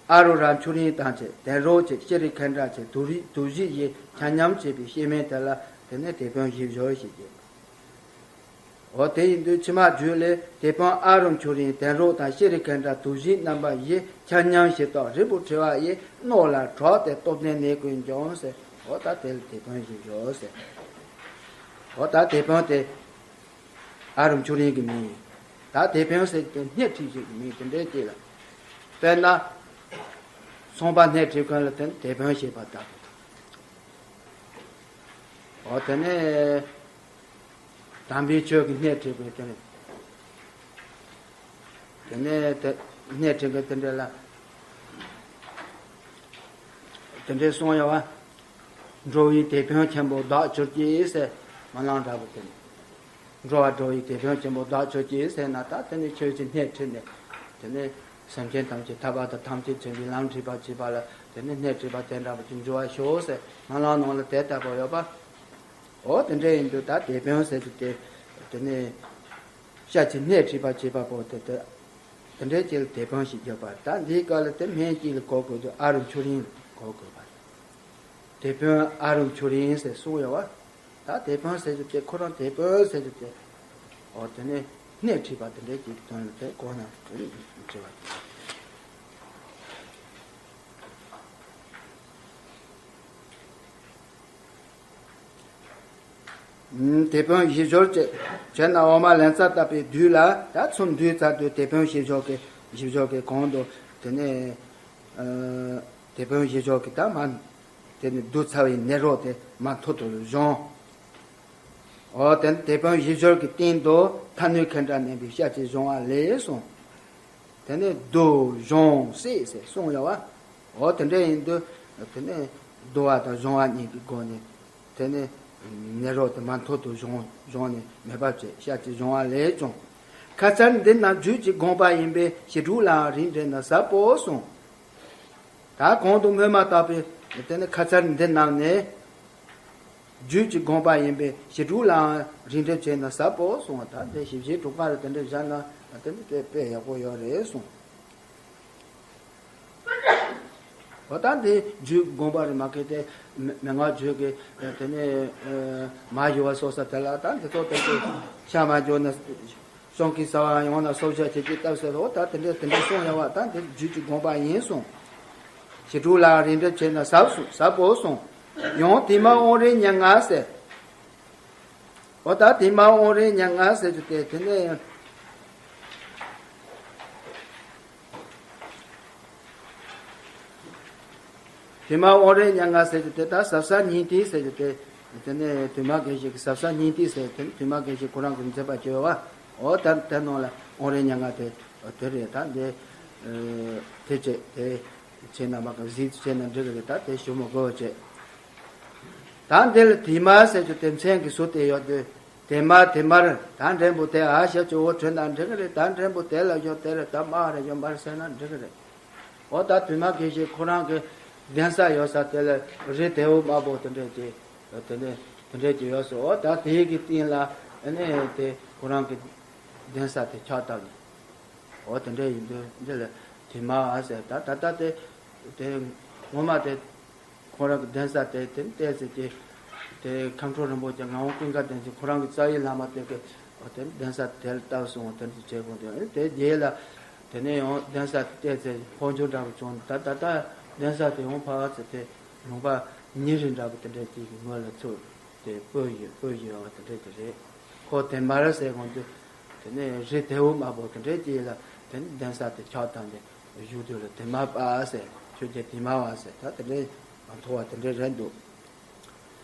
ཨ་རུ་ར་མཆོག་རིང་དང་བཅས། དན་རོ་བཅས། ཤྲཱི་ཁནྡྲ་བཅས། དུག་རིགས་དུག་བཞི་ཡིས་ཆ་མཉམ་བྱེད་པའི་སྐྱེ་དམན་དེ་ལ་དེ་ནི་དེད་དཔོན་བཞི་སྦྱོར་ཞེས་བརྗོད། འོ་དེ་ཡིན་དུས་ཕྱི་མ་རྒྱུད་ལས་དེད་དཔོན་ཨ་རུ་མཆོག་རིང་དན་རོ་དང་ཤྲཱི་ཁནྡྲ་དུག་བཞིའི་རྣམ་པ་བཞི་ཆ་མཉམ་ཞིག་ཏུ་རིལ་བུར་འཁྲུལ་བ་ཡིས་རྣོ་ལ་དྲོད་དེ་སྟོབས་ལྡན་ནད་ཀུན་འཇོམས་ཟེར། འོ་ད་དེ་ལ་དེད་དཔོན་ཞེས་བརྗོད་ཟེར། འོ་ད་དེད་དཔོན་དེ་ཨ་རུ་མཆོག་རིང་གི་མིང་ཡིན། ད་དེད་དཔོན་ཟེར་དེ་སྣེ་ཁྲིད་ཅིག་གི་མིང་དེ་འདྲའི་ཅིག་ལ། དཔེར་ན་ཚོང་པ་སྣེ་ཁྲིད་མཁན་ལ་དེ་དེད་དཔོན་ཞེས་པ་ལྟ་བུ། འོ་དེ་ནས་དམ་པའི་ཆོས་ཀྱི་སྣེ་ཁྲིད་པའི་དེ་ནས་དེ་ནས་དེ་སྣེ་ཁྲིད་མཁན་དེ་འདྲ་ལ་དེ་འདྲའི་གསུངས་ཡོད་བ། འགྲོ་བའི་དེད་དཔོན་ཆེན་པོ་བདག་གྱུར་ཅིག་ཟེར། སྨོན་ལམ་འདྲ་པོ་དེ་ནས། འགྲོ་བ་འགྲོ་བའི་དེད་དཔོན་ཆེན་པོ་བདག་ཁྱོད་ཀྱིས་ཟེར་ན། ད་དེ་ནི་ཁྱོད་ཀྱིས་སྣེ་ཁྲིད་ནས་དེ་ནི་སེམས་ཅན་ཐམས་ཅད་ཐར་པ་དང་ཐམས་ཅད་མཁྱེན་པའི་ལམ་ཁྲིད་པར་བྱེད་པ་ལ་དེ་ནི་སྣེ་ཁྲིད་པ་དེ་འདྲ་པོ་ཅིག་འགྱུར་བར་ཤོག་ཟེར། སྨོན་ལམ་ནང་ལ་དེ་ལྟ་བུ་ཡོད་པ། འོ་དེ་འདྲ་ཡིན་དུས་ད་དེད་དཔོན་ཟེར་རྒྱུ་དེ་དེ་ནི་ཤ་གཅིག་སྣེ་ཁྲིད་པར་བྱེད་པ་པོ་དེ་དེ་དེ་འདྲའི་ཅིག་ལ་དེད་དཔོན་ཞེས་བརྗོད་པ་རེད། ད་འདིའི་སྐབས་ལ་དེ་སྨན་གཅིག་ལ་གོ་དགོས་དུས་ཨ་རུ་མཆོག་རིང་ལ་གོ་དགོས་པ་རེད། དེད་དཔོན་ཨ་རུ་མཆོག་རིང་ཟེར་གསུངས་ཡོད་བ། ད་དེད་དཔོན་ཟེར་རྒྱུ་དེ་ཁོ་རང་དེད་དཔོན་ཟེར་རྒྱུ་དེ། འོ་དེ་ནས་སྣེ་ཁྲིད་པ་དེ་འདྲའི་གི་དོན་ལ་དེ་གོ་ན་དྲི་བ་དེ། དེད་དཔོན་བཞི་སྦྱོར་བཅས་བྱས་ན་འོ་མ་ལན་ཚྭ་བཏབ་པའི་དུས་ལ། ད་ཚུར་འདུས་ཚར་དུས་དེད་དཔོན་བཞི་སྦྱོར་གྱི་བཞི་སྦྱོར་གྱི་གོང་དུ་དེ་ནས་ཨ་དེད་དཔོན་བཞི་སྦྱོར་གྱི་ད་མ། དེ་ནི་བསྡུ་ཚར་བའི་ནད་རོ་དེ་མ་ཐུར་དུ་གཞོམ། འོ་དེ་དེད་དཔོན་བཞི་སྦྱོར་གྱི་སྟེང་དུ་མཐའ་སྣོད་མཁའ་འགྲམ་གནས་པའི་ཤཱཀྱའི་གཞོང་བ་ལས་གསུངས། དེ་ནས་བསྡུ་གཞོང་བསྲེ་ཟེར་གསུངས་ཡོད་བ། འོ་དེ་འདྲ་ཡིན་དུས་དེ་ནས་བསྡུ་བ་དང་གཞོང་བ་གཉིས་ཀྱི་སྒོ་ནས་དེ་ནས་ནད་རོ་དེ་མར་མཐོ་དུ་གཞོང་གཞོང་ནས་མེད་པར་བྱས། ཤཱཀྱའི་གཞོང་བ་ལས་ཀྱང་། ཁ་ཚར་འདི་རྣམས་རྒྱུད་ཀྱི་དགོངས་པ་ཡིན་པས་ཞི་ཁྲོ་ལའང་རིགས་འགྲེ་ན་ཟབ་པོ་གསུངས། ད་གོང་དུ་སྨོས་མ་བཏགས་པའི་དེ་ནི་ཁ་ཚར་འདི་རྣམས་ནི་རྒྱུད་ཀྱི་དགོངས་པ་ཡིན་པས་ཞི་ཁྲོ་ལའང་རིགས་འགྲེ་བྱས་ན་ཟབ་པོ་གསུངས་པ། ད་དེ་ཞིབ་ཆའི་དྲུག་པ་ལ་དེ་འདྲ་བཞག་ན་དེ་འདྲ་དཔེ་དཔེ་ཡག་པོ་ཡོད་རེད་གསུངས། འོ་ད་འདི་རྒྱུད་དགོངས་པ་རེད། མ་གལ་ཏེ་མན་ངག་རྒྱུད་ཀྱི་དེ་ནི་མ་ཞུ་བ་སོགས་ས་དེ་ལ་ད་འདི་ཚོ་དེ་ཚོ་ཤ་མ་འཇོག་ན། གསུང་གི་ས་བ་ཡང་ན་སོ་བྱ་བྱེད་ཀྱི་སྟབས་ཟེར་རོ། ད་དེ་འདྲ་དེ་འདྲ་གསུངས་ཡོད་བ། ད་འདི་རྒྱུད་ཀྱི་དགོངས་པ་ཡིན་གསུངས། ཞི་ཁྲོ་ལའང་རིགས་འགྲེ་བྱས་ན་ཟབ་གསུངས། ཟབ་པོ་གསུངས། ཡང་དེ་མ་དབང་རིགས་ཉེར་ལྔ་ཟེར། འོ་ད་དེ་མ་དབང་རིགས་ཉེར་ལྔ་ཟེར་རྒྱུ་དེ་དེ་ནས། དེ་མ་དབང་རིགས་ཉེར་ལྔ་ཟེར་རྒྱུ་དེ་ད་ཟབ་གསལ་སྙིང་ཐིག་ཟེར་རྒྱུ་དེ། དེ་ནས་དེ་མ་དགེ་བཤེས་ཀྱི་ཟབ་གསལ་སྙིང་ཐིག་ཟེར་དེ་དེ་མ་དགེ་བཤེས་ཁོ་རང་གིས་མཛད་པ་བྱས་ཡོད་བ། འོ་ད་དེ་ནང་ལ་དབང་རིགས་ཉེར་ལྔ་དེ་དེ་རེད། ད་འདི་དེ་བྱས་དེ་བྱས་ན་མ་ག་གཟིགས་བྱས་ན་འགྲིག་གི་རེད། ད་དེ་ཞུ་མི་དགོས་བྱས། ད་འདི་ལ་དེ་མ་ཟེར་རྒྱུ་དེ་མཚན་གྱི་ཟུར་དེ་ཡོད་དུས། དེ་མ་དེ་མར་ད་འགྲེང་བུ་དེ་ཨ་ཞབས་ཀྱུ་འོ་བྲིས་ན་འགྲིག་གི་རེད། ད་འགྲེང་བུ་དེ་ལ་ཡོད་དེ་རེད། ད་མ་རེད། ཡོད་མར་ཟེར་ན་འགྲིག་གི་རེད། འོ་ད་དེ་མ་དགེ་བཤེས་ཁོ་རང་གི་གདན་ས་ཡོད་ས་དེ་ལ་རི་དལ་བུ་དམར་པོ་དེ་འདྲས་ཀྱི་དེ་ནས་དེ་འདྲས་ཀྱི་ཡོད་སོ། འོ་ད་དེའི་གི་སྟེང་ལ་ཨ་ནི་དེ་ཁོ་རང་གི་གདན་ས་དེ་ཕྱག་བཏབ་ནས། འོ་དེ་འདྲས་ཡིན་དུས་འདི་ལ་དེ་མ་ཨ་ཟེར། ད་ད་ལྟ་དེ་དེ་ངོ་མ་དེ་ཁོ་རང་གི་གདན་ས་དེ་དེ་བལྟས་ཟེར་གྱི་དེ་ཁམས་སྤྲུལ་རིན་པོ་ཆེ་ངག་དབང་ཀུན་དགའ་བསྟན་འཛིན་ཁོ་རང་གི་རྩ་བའི་བླ་མ་དེ་གི་འོ་དེ་གདན་ས་དེ་ལ་བཏབ་སོང་། དེ་འདྲ་བྱས་གོང་དུ་དེ་རྗེས་ལ་དེ་ནས་ཡང་གདན་ས་དེ་བལྟས་ཚེ་འཕོ་འགྱུར་འདྲ་པོ་བྱུང་། ད་ད་ལྟ་གདན་ས་དེ་ཡང་ཕར་ཚུར་དེ་ལུང་པ་ཉིན་རེ་འདྲ་པོ་དེ་འདྲ་ཅིག་གི་ངོས་ལ་ཚུར་དེ་སྤོས་ཡོད་སྤོས་ཡོད་པ་དེ་འདྲ་དེ་རེད། ཁོ་དེ་མར་ཟེར་གོང་དུ་དེ་ནས་རི་དལ་བུ་དམར་པོ་དེ་འདྲ་ཅིག་ལ་དེ་ནས་གདན་ས་དེ་ཕྱག་བཏབ་ནས་བཞུགས་དུས་ལ་དེ་མ་པ་ཟེར། ཆོས་རྒྱལ་དེ་མ་བ་ཟེར། ད་དེ་འདྲའི་མཐོ་བ་དེ་འདྲའི་རེད་འདུག་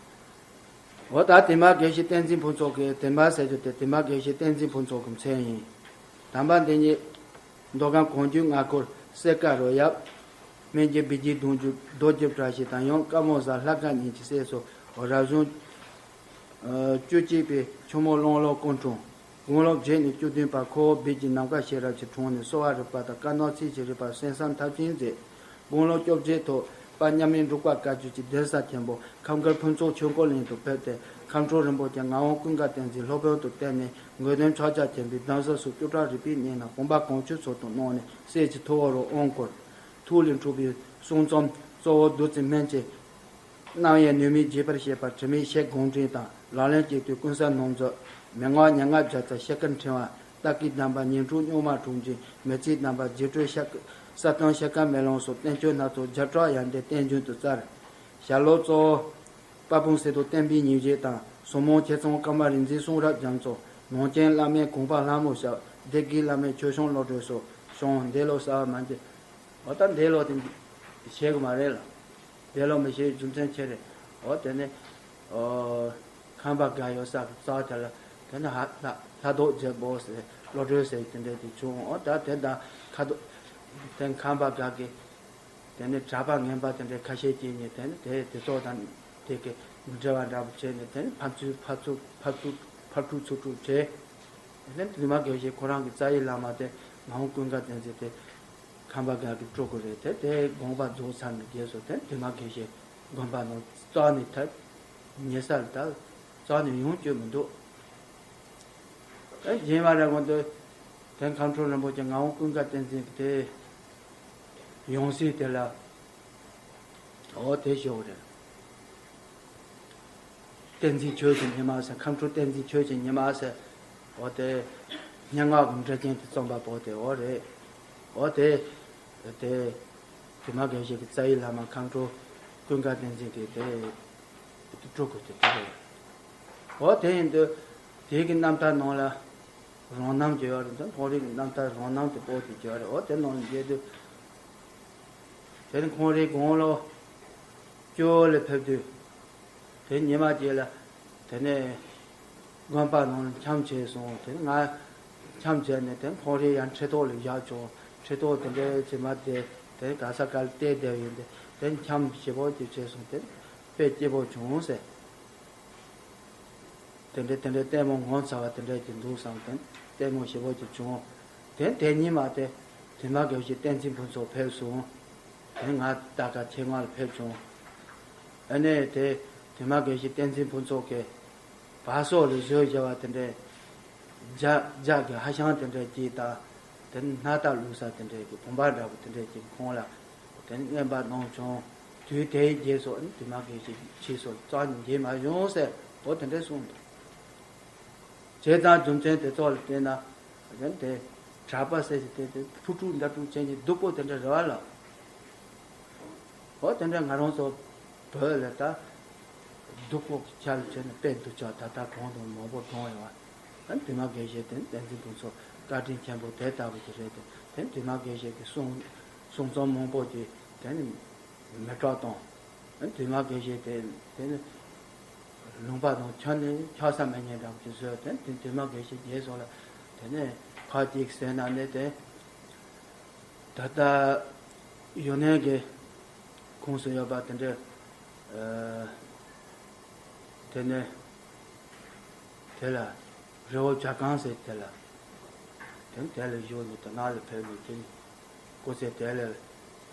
འོ་ད་དེ་མ་དགེ་བཤེས་བསྟན་འཛིན་ཕུན་ཚོགས་ཀྱི། དེ་མ་ཟེར་རྒྱུ་དེ་དེ་མ་དགེ་བཤེས་བསྟན་འཛིན་ཕུན་ཚོགས་ཀྱི་མཚན་ཡིན། དམ་པ་འདི་ཉིད་མདོ་ཁམས་གངས་ལྗོངས་མངའ་འཁོར་གསེར་དཀར་རོ་ཡབ། སྨན་གྱི་སྦས་རྒྱུད་གདུང་བརྒྱུད་རྡོ་རྗེ་བཀྲ་ཤིས་དང་ཡང་དཀར་མོ་བཟའ་ལྷ་དགའ་གཉིས་ཀྱི་སྲས་སུ་རབ་བྱུང་བཅུ་གཅིག་པའི་ཆུ་མོ་གླང་ལོ་སྐུ་འཁྲུངས། དགུང་ལོ་བརྒྱད་ནས་བཅུ་བདུན་བར་ཁོ་བོ་སྦས་རྒྱུད་ནམ་མཁའ་ཤེས་རབ་ཀྱི་དྲུང་ནས་གསོ་བ་རིག་པ་དང་བཀའ་གནང་ཚིག་གི་རིག་པ་གསན་བསམ་མཐར་ཕྱིན་མཛད། དགུང་ལོ་བཅོ་བརྒྱད་ཐོག་དཔལ་མཉམ་མེད་འབྲུག་པ་བཀའ་བརྒྱུད་ཀྱི་གདན་ས་ཆེན་པོ་ཁམས་སྒར་ཕུན་ཚོགས་ཆོས་འཁོར་གླིང་དུ་ཕེབས་ཏེ། ཁམས་སྤྲུལ་རིན་པོ་ཆེ་ངག་དབང་ཀུན་དགའ་བསྟན་འཛིན་སློབ་དཔོན་དུ་བསྟེན་ནས། དགེ་འདུན་ཕྱག་རྒྱ་ཆེན་པོའི་གདན་ས་སུ་སྐྱོབ་གྲགས་རིག་པའི་གནས་རྣམས་དགོངས་པ་གང་ཆོད་ཚུལ་དུ་གནང་ནས། སྲས་ཀྱི་ཐུ་བོ་རུ་དབང་བསྐུར། ཐུགས་ལས་འཁྲུངས་པའི་གསུང་རྩོམ་གཙོ་བོ་བདུད་རྩི་སྨན་གྱི་རྣམ་དབྱེ་ནུས་མེད་རྒྱས་པར་བཤད་པ། དྲི་མེད་བཤད་དགོངས་འགྲེལ་དང་། ལག་ལེན་གཅིག་ཏུ་ཀུན་གསལ་སྣང་མཛོད། མན་ངག་ཉེར་ལྔ་བརྒྱ་རྩ་ཤེལ་དཀར་ཕྲེང་བ། རྟ་སྐད་གདངས་པ་ཉན་ཕྲུག་རྙོག་མ་འཁྲུགས་འབྱིན། མི་ཚེའི་གདམས་པ་རྗེ་སྤྲུལ་ཤ་ས་སྟོན་ཤེལ་དཀར་མེ་ལོང་སོགས་བསྟན་བཅོས་སྣ་ཚོགས་བརྒྱ་ཕྲག་ཡར་ལྡན་བསྟན་འབྱུང་དུ་བསྩལ། ཞལ་ལུང་གཙོ་བོ་དཔལ་སྤུངས་གསེར་ཏོག་བསྟན་པའི་ཉིན་བྱེད་དང་། ཟབ་མོ་ཁྱད་ཚང་ཀརྨ་རིག་འཛིན་གསུང་རབ་རྒྱ་མཚོ། ནང་རྐྱེན་བླ་མེད་གོང་འཕེལ་ལྷ་མོའི་ཞབས། སྡེ་དགེ་བླ་མེད་ཆོས་སྐྱོང་བློ་གྲོས་སོགས་བྱུང་། འདས་ལོ་གསར་བ་མ་མཇལ། འོ་ད་འདས་ལོ་དེ་བཤད་གི་མ་རེད་ལ། འདས་ལོ་མི་བཤད་རྒྱུ་མཚན་ཆེ་རེད། འོ་དེ་ནས་ཨོ་ཁམས་པ་སྒར་ཡོད་ས་གི་རྩ་དེ་ལ་དེ་ནས་ལྷ་ལྷ་ལྷ་རྡོ་རྒྱལ་པོ་ཟེར་བློ་གྲོས་ཟེར་དེ་འདྲས་དེ་བྱུང་། འོ་ད་དེ་དང་ཁ་རྡོ་དེ་ཁམས་པ་སྒར་གི་དེ་ནས་གྲྭ་པ་ངན་པ་དེ་འདྲས་ཁ་ཤས་ཀྱིས་ནི་དེ་ནས་དེ་དེ་ཚོ་དང་དེ་གི་མི་འབྲེལ་བ་འདྲ་པོ་བྱས་ནས། དེ་ནས་ཕར་ཚུར་ཕར་ཚུར་ཕར་ཚུར་ཕར་འཁྲུག་ཚུར་འཁྲུག་བྱས། དེ་ནས་དེ་མ་དགེ་བཤེས་ཁོ་རང་གི་རྩ་བའི་བླ་མ་དེ་ངག་དབང་ཀུན་དགའ་བསྟན་འཛིན་དེ་ཁམས་པ་སྒར་གྱི་སྤྲུལ་སྐུ་རེད། དེ་དེ་དགོངས་པ་རྫོགས་ཚར་ནས་རྗེས་སུ་དེ་དེ་མ་དགེ་བཤེས་དགོན་པ་ནང་རྩ་ནས་ཐད་ཉེ་ས་ལ་ད་རྩ་ནས་ཡོང་བཅུག་མི་འདུག་ཨེ་རྗེས་མ་རེ་སྔོན་དུ་དེ་ཁམས་སྤྲུལ་རིན་པོ་ཆེ་ངག་དབང་ཀུན་དགའ་བསྟན་འཛིན་གྱི་དེ་ཡང་སྲིད་དེ་ལ་འོ་དེ་ཞོག་རེད། བསྟན་འཛིན་ཆོས་ཀྱི་ཉི་མ་ཟེར། ཁམས་སྤྲུལ་བསྟན་འཛིན་ཆོས་ཀྱི་ཉི་མ་ཟེར། འོ་དེ་སྙན་ངག་གི་འབྲི་མཁན་དེ་རྩོམ་པ་པོ་དེ་འོ་རེད། འོ་དེ་དེ་དེ་མ་དགེ་བཤེས་ཀྱི་རྩ་བའི་བླ་མ་ཁམས་སྤྲུལ་ཀུན་དགའ་བསྟན་འཛིན་གྱི་དེ་སྤྲུལ་སྐུ་དེ་དེ་རེད། འོ་དེ་ཡིན་དུས་དེ་གི་རྣམ་ཐར་ནང་ལ་རང་རྣམ་གྱི་ཡོད་རེད། འདི་ཁོང་རང་གི་རྣམ་ཐར་རང་རྣམ་དེ་པོ་དེ་ཡོད་རེད། འོ་དེ་ནང་ལ་མཇལ་དུས། དེ་ནི་ཁོང་རའི་དགུང་ལོ་བཅུ་ལ་ཕེབས་དུས། དེ་ཉི་མ་རྗེས་ལ་དེ་ནས་ དགོན་པ་ནང་འཁྱམས་བྱས་སོང་། དེ་ང་འཁྱམས་བྱས་ནས་དེ་ཁོང་རེ་ཡང་ཁྲི་ཐོག་ལ་བཞག་བྱུང་། ཁྲི་ཐོག་དེ་འདྲའི་ཚེ་མ་དེ་དེ་ག་ས་ག་ལ་བལྟས་བསྡད་ཡིན་ཏེ། དེ་འཁྱམས་ཞེ་པོ་ཅིག་བྱས་སོང་། དེ་དཔེ་སྐྱིད་པོ་བྱུང་ཟེར། དེ་འདྲའི་དེ་འདྲའི་ལྟད་མོ་ངོ་མཚར་བ་དེ་འདྲའི་ཅིག་འདུག་བསམ་སྟེ་ལྟད་མོ་ཞེ་པོ་ཅིག་བྱུང་། དེ་དེ་ཉིན་མ་དེ་དེ་མ་དགེ་བཤེས་བསྟན་འཛིན་ཕུན་ཚོགས་ཕེབས་སོང་། དེ་ང་ད་ག་ཁྱེད་ང་ལ་ཕེབས་བྱུང་། ཨ་ནེ་དེ་དེ་མ་དགེ་བཤེས་བསྟན་འཛིན་ཕུན་ཚོགས་ཀྱིས་བ་སོགས་ལ་བཟོས་བཞག་པ་དེ་འདྲའི་ལྗགས་ལྗགས་ཀྱི་ཧ་ཤང་དེ་འདྲའི་ཅིག་དང་། དེ་སྣ་ལྟ་བླུགས་ས་དེ་འདྲའི་གི་བུམ་པ་འདྲ་པོ་དེ་འདྲའི་ཅིག་ཁོང་ལ་དེ་རྔན་པ་གནང་བྱུང་། དུས་དེའི་རྗེས་སུ་ཨ་ནི་དེ་མ་དགེ་བཤེས་ཕྱིས་སུ་རྩ་ནས་མཇལ་མ་བྱུང་ཟེར། འོ་དེ་འདྲའི་གསུངས་འདུག་བྱས་ཙང་རྒྱུ་མཚན་དེ་ཚོ་ལ་བལྟས་ན། དེ་གྲྭ་པ་ཟེར་གྱི་དེ་དེ་ཕུ་དཀྲུག་མདའ་དཀྲུག་བྱས་ནས་སྡུག་པོ་དེ་འདྲ་རེད་བ་ལ། འོ་དེ་འདྲ་ང་རང་ཚོ་བོད་ལ་ད་སྡུག་པོ་གི་ཆ་ལ་བྱས་ནས་དཔེ་སྡུག་ཅག་ད་ལྟ་གང་དང་མང་པོ་མཐོང་ཡོང་བ། ཨ་ནི་དེ་མ་དགེ་བཤེས་དེ་བསྟན་འཛིན་ཕུན་ཚོགས་བཀའ་དྲིན་ཆེན་པོ་དེ་ལྟ་བུ་ཅིག་རེད་དེ། དེ་དེ་མ་དགེ་བཤེས་ཀྱི་གསུང་གསུང་རྩོམ་མང་པོ་ཅིག་དེ་ནི་མེ་སྲེག་བཏང་། དེ་མ་དགེ་བཤེས་དེ་དེ་ནི་ལུང་པ་དང་ཁྱོན་ནས་འཁྱག་ས་མེད་མཁན་འདྲ་པོ་ཅིག་བཟོས། དེ་དེ་དེ་མ་དགེ་བཤེས་རྗེས་སུ་ལ་དེ་ནས་ཁ་ཅིག་ཟེར་ན་ནི་དེ་ད་ལྟ་ཡོན་ནན་གྱི་ཁོངས་སུ་ཡོད་པ་དེ་འདྲ། ཨ་དེ་ནས་དེ་ལ་རི་བོ་བྱ་རྐང་ཟེར་དེ་ལ། དེ་དེ་ལ་བཞུགས་ནས་དེ་ནང་ལ་ཕེབས་ནས་དེ་སྐུ་ཚེ་དེ་ལ་